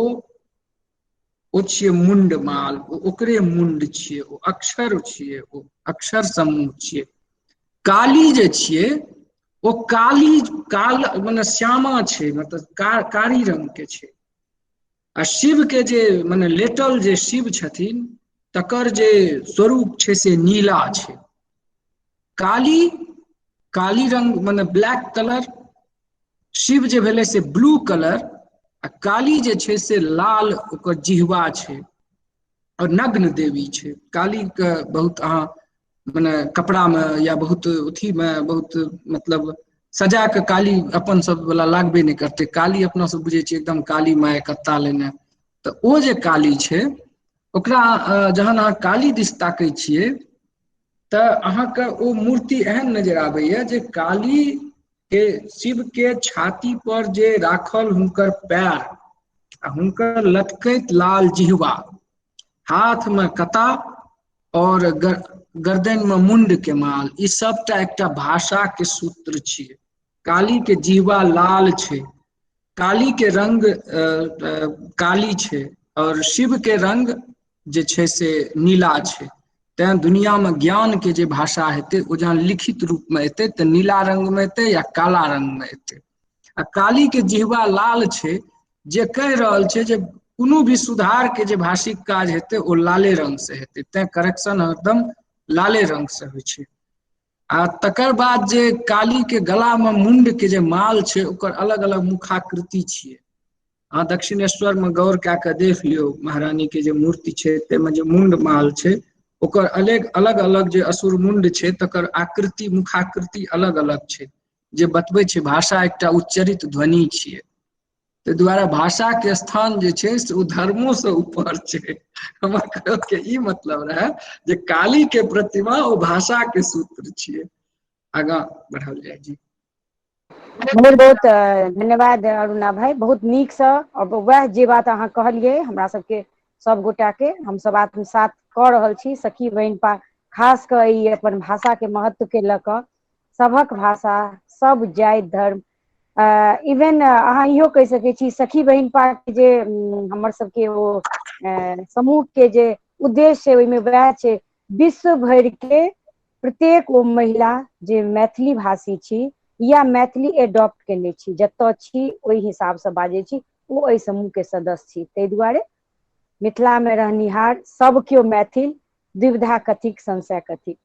छियै मुंडमाल, ओ ओकरे मुंड छियै, ओ अक्षर छियै, ओ अक्षर समूह छियै। काली जे छियै ओ काली काल मने श्यामा छै, मतलब कारी रंग के छै। आ शिव के जे मने लेटल जे शिव छथिन तकर जे स्वरूप छै से नीला छै। काली काली रंग मने ब्लैक कलर, शिव जे भेलै से ब्लू कलर, आ काली जे छै से लाल ओकर जिह्वा छै और नग्न देवी छै। काली के बहुत अहाँ मने कपड़ा मे या बहुत अथी मे बहुत मतलब सजा के काली अपन सब वाला लागबे नहि करतै। काली अपना सब बुझै छियै एकदम काली माय कत्ता लेने, तऽ ओ जे काली छै ओकरा जहन अहाँ काली दिस ताकै छियै तऽ अहाँके ओ मूर्ति एहन नजर आबैया जे काली के शिव के छाती पर जे राखल हुनकर पैर आ हुनकर लटकैत लाल जिह्वा, हाथ में कता और गर्दन में मुंड के माल, ई सबटा एकटा भाषा के सूत्र छियै। काली के जिह्वा लाल छै, काली के रंग काली छै और शिव के रंग जे छै से नीला छै। तैं दुनिया में ज्ञान के जे भाषा हेतै ओ जहन लिखित रूप में एतै तऽ नीला रंग में एतै या काला रंग में एतै। आ काली के जिह्वा लाल छै जे कहि रहल छै जे कोनो भी सुधार के जे भाषिक काज हेतै ओ लाले रंग से हेतै, तैं करेक्शन हरदम लाले रंग से होइ छै। आ तकर बाद जे काली के गला में मुंड के जे माल छै ओकर अलग अलग मुखाकृति छियै। अहाँ दक्षिणेश्वर में गौर कए कऽ देख लियौ, महारानी के जे मूर्ति छै ताहिमे जे मुंड माल छै ओकर अलग अलग अलग जे असुर मुंड छै तकर आकृति मुखाकृति अलग अलग छै, जे बतबै छै भाषा एकटा उच्चरित ध्वनि छियै। ताहि दुआरे भाषा के स्थान जे छै से ओ धर्मो से ऊपर छै। हमर कहै के ई मतलब रहै जे काली के प्रतिमा ओ भाषा के सूत्र छियै। आगाँ बढ़ल जाय जी। बहुत बहुत धन्यवाद अरुणा भाई, बहुत नीक सँ वएह जे बात अहाँ कहलियै हमरा सबके सब गोटा के हमसब आत्मसात कऽ रहल छी। सखी बहिनपा खास कऽ ई अपन भाषा के महत्व के लऽ कऽ सभक भाषा, सब जाति धर्म, इवन अहाँ इहो कहि सकै छी सखी बहिनपा के जे हमर सबके ओ समूह के जे उद्देश्य छै ओहिमे वएह छै विश्व भरि के प्रत्येक ओ महिला जे मैथिली भाषी छी या मैथिली एडॉप्ट केने छी, जतऽ छी ओहि हिसाबसँ बाजै छी, ओ एहि समूह के सदस्य छी। ताहि दुआरे मिथिला मे रहनिहार सब केओ मैथिल, द्विविधा कथिक, संशय कथिक।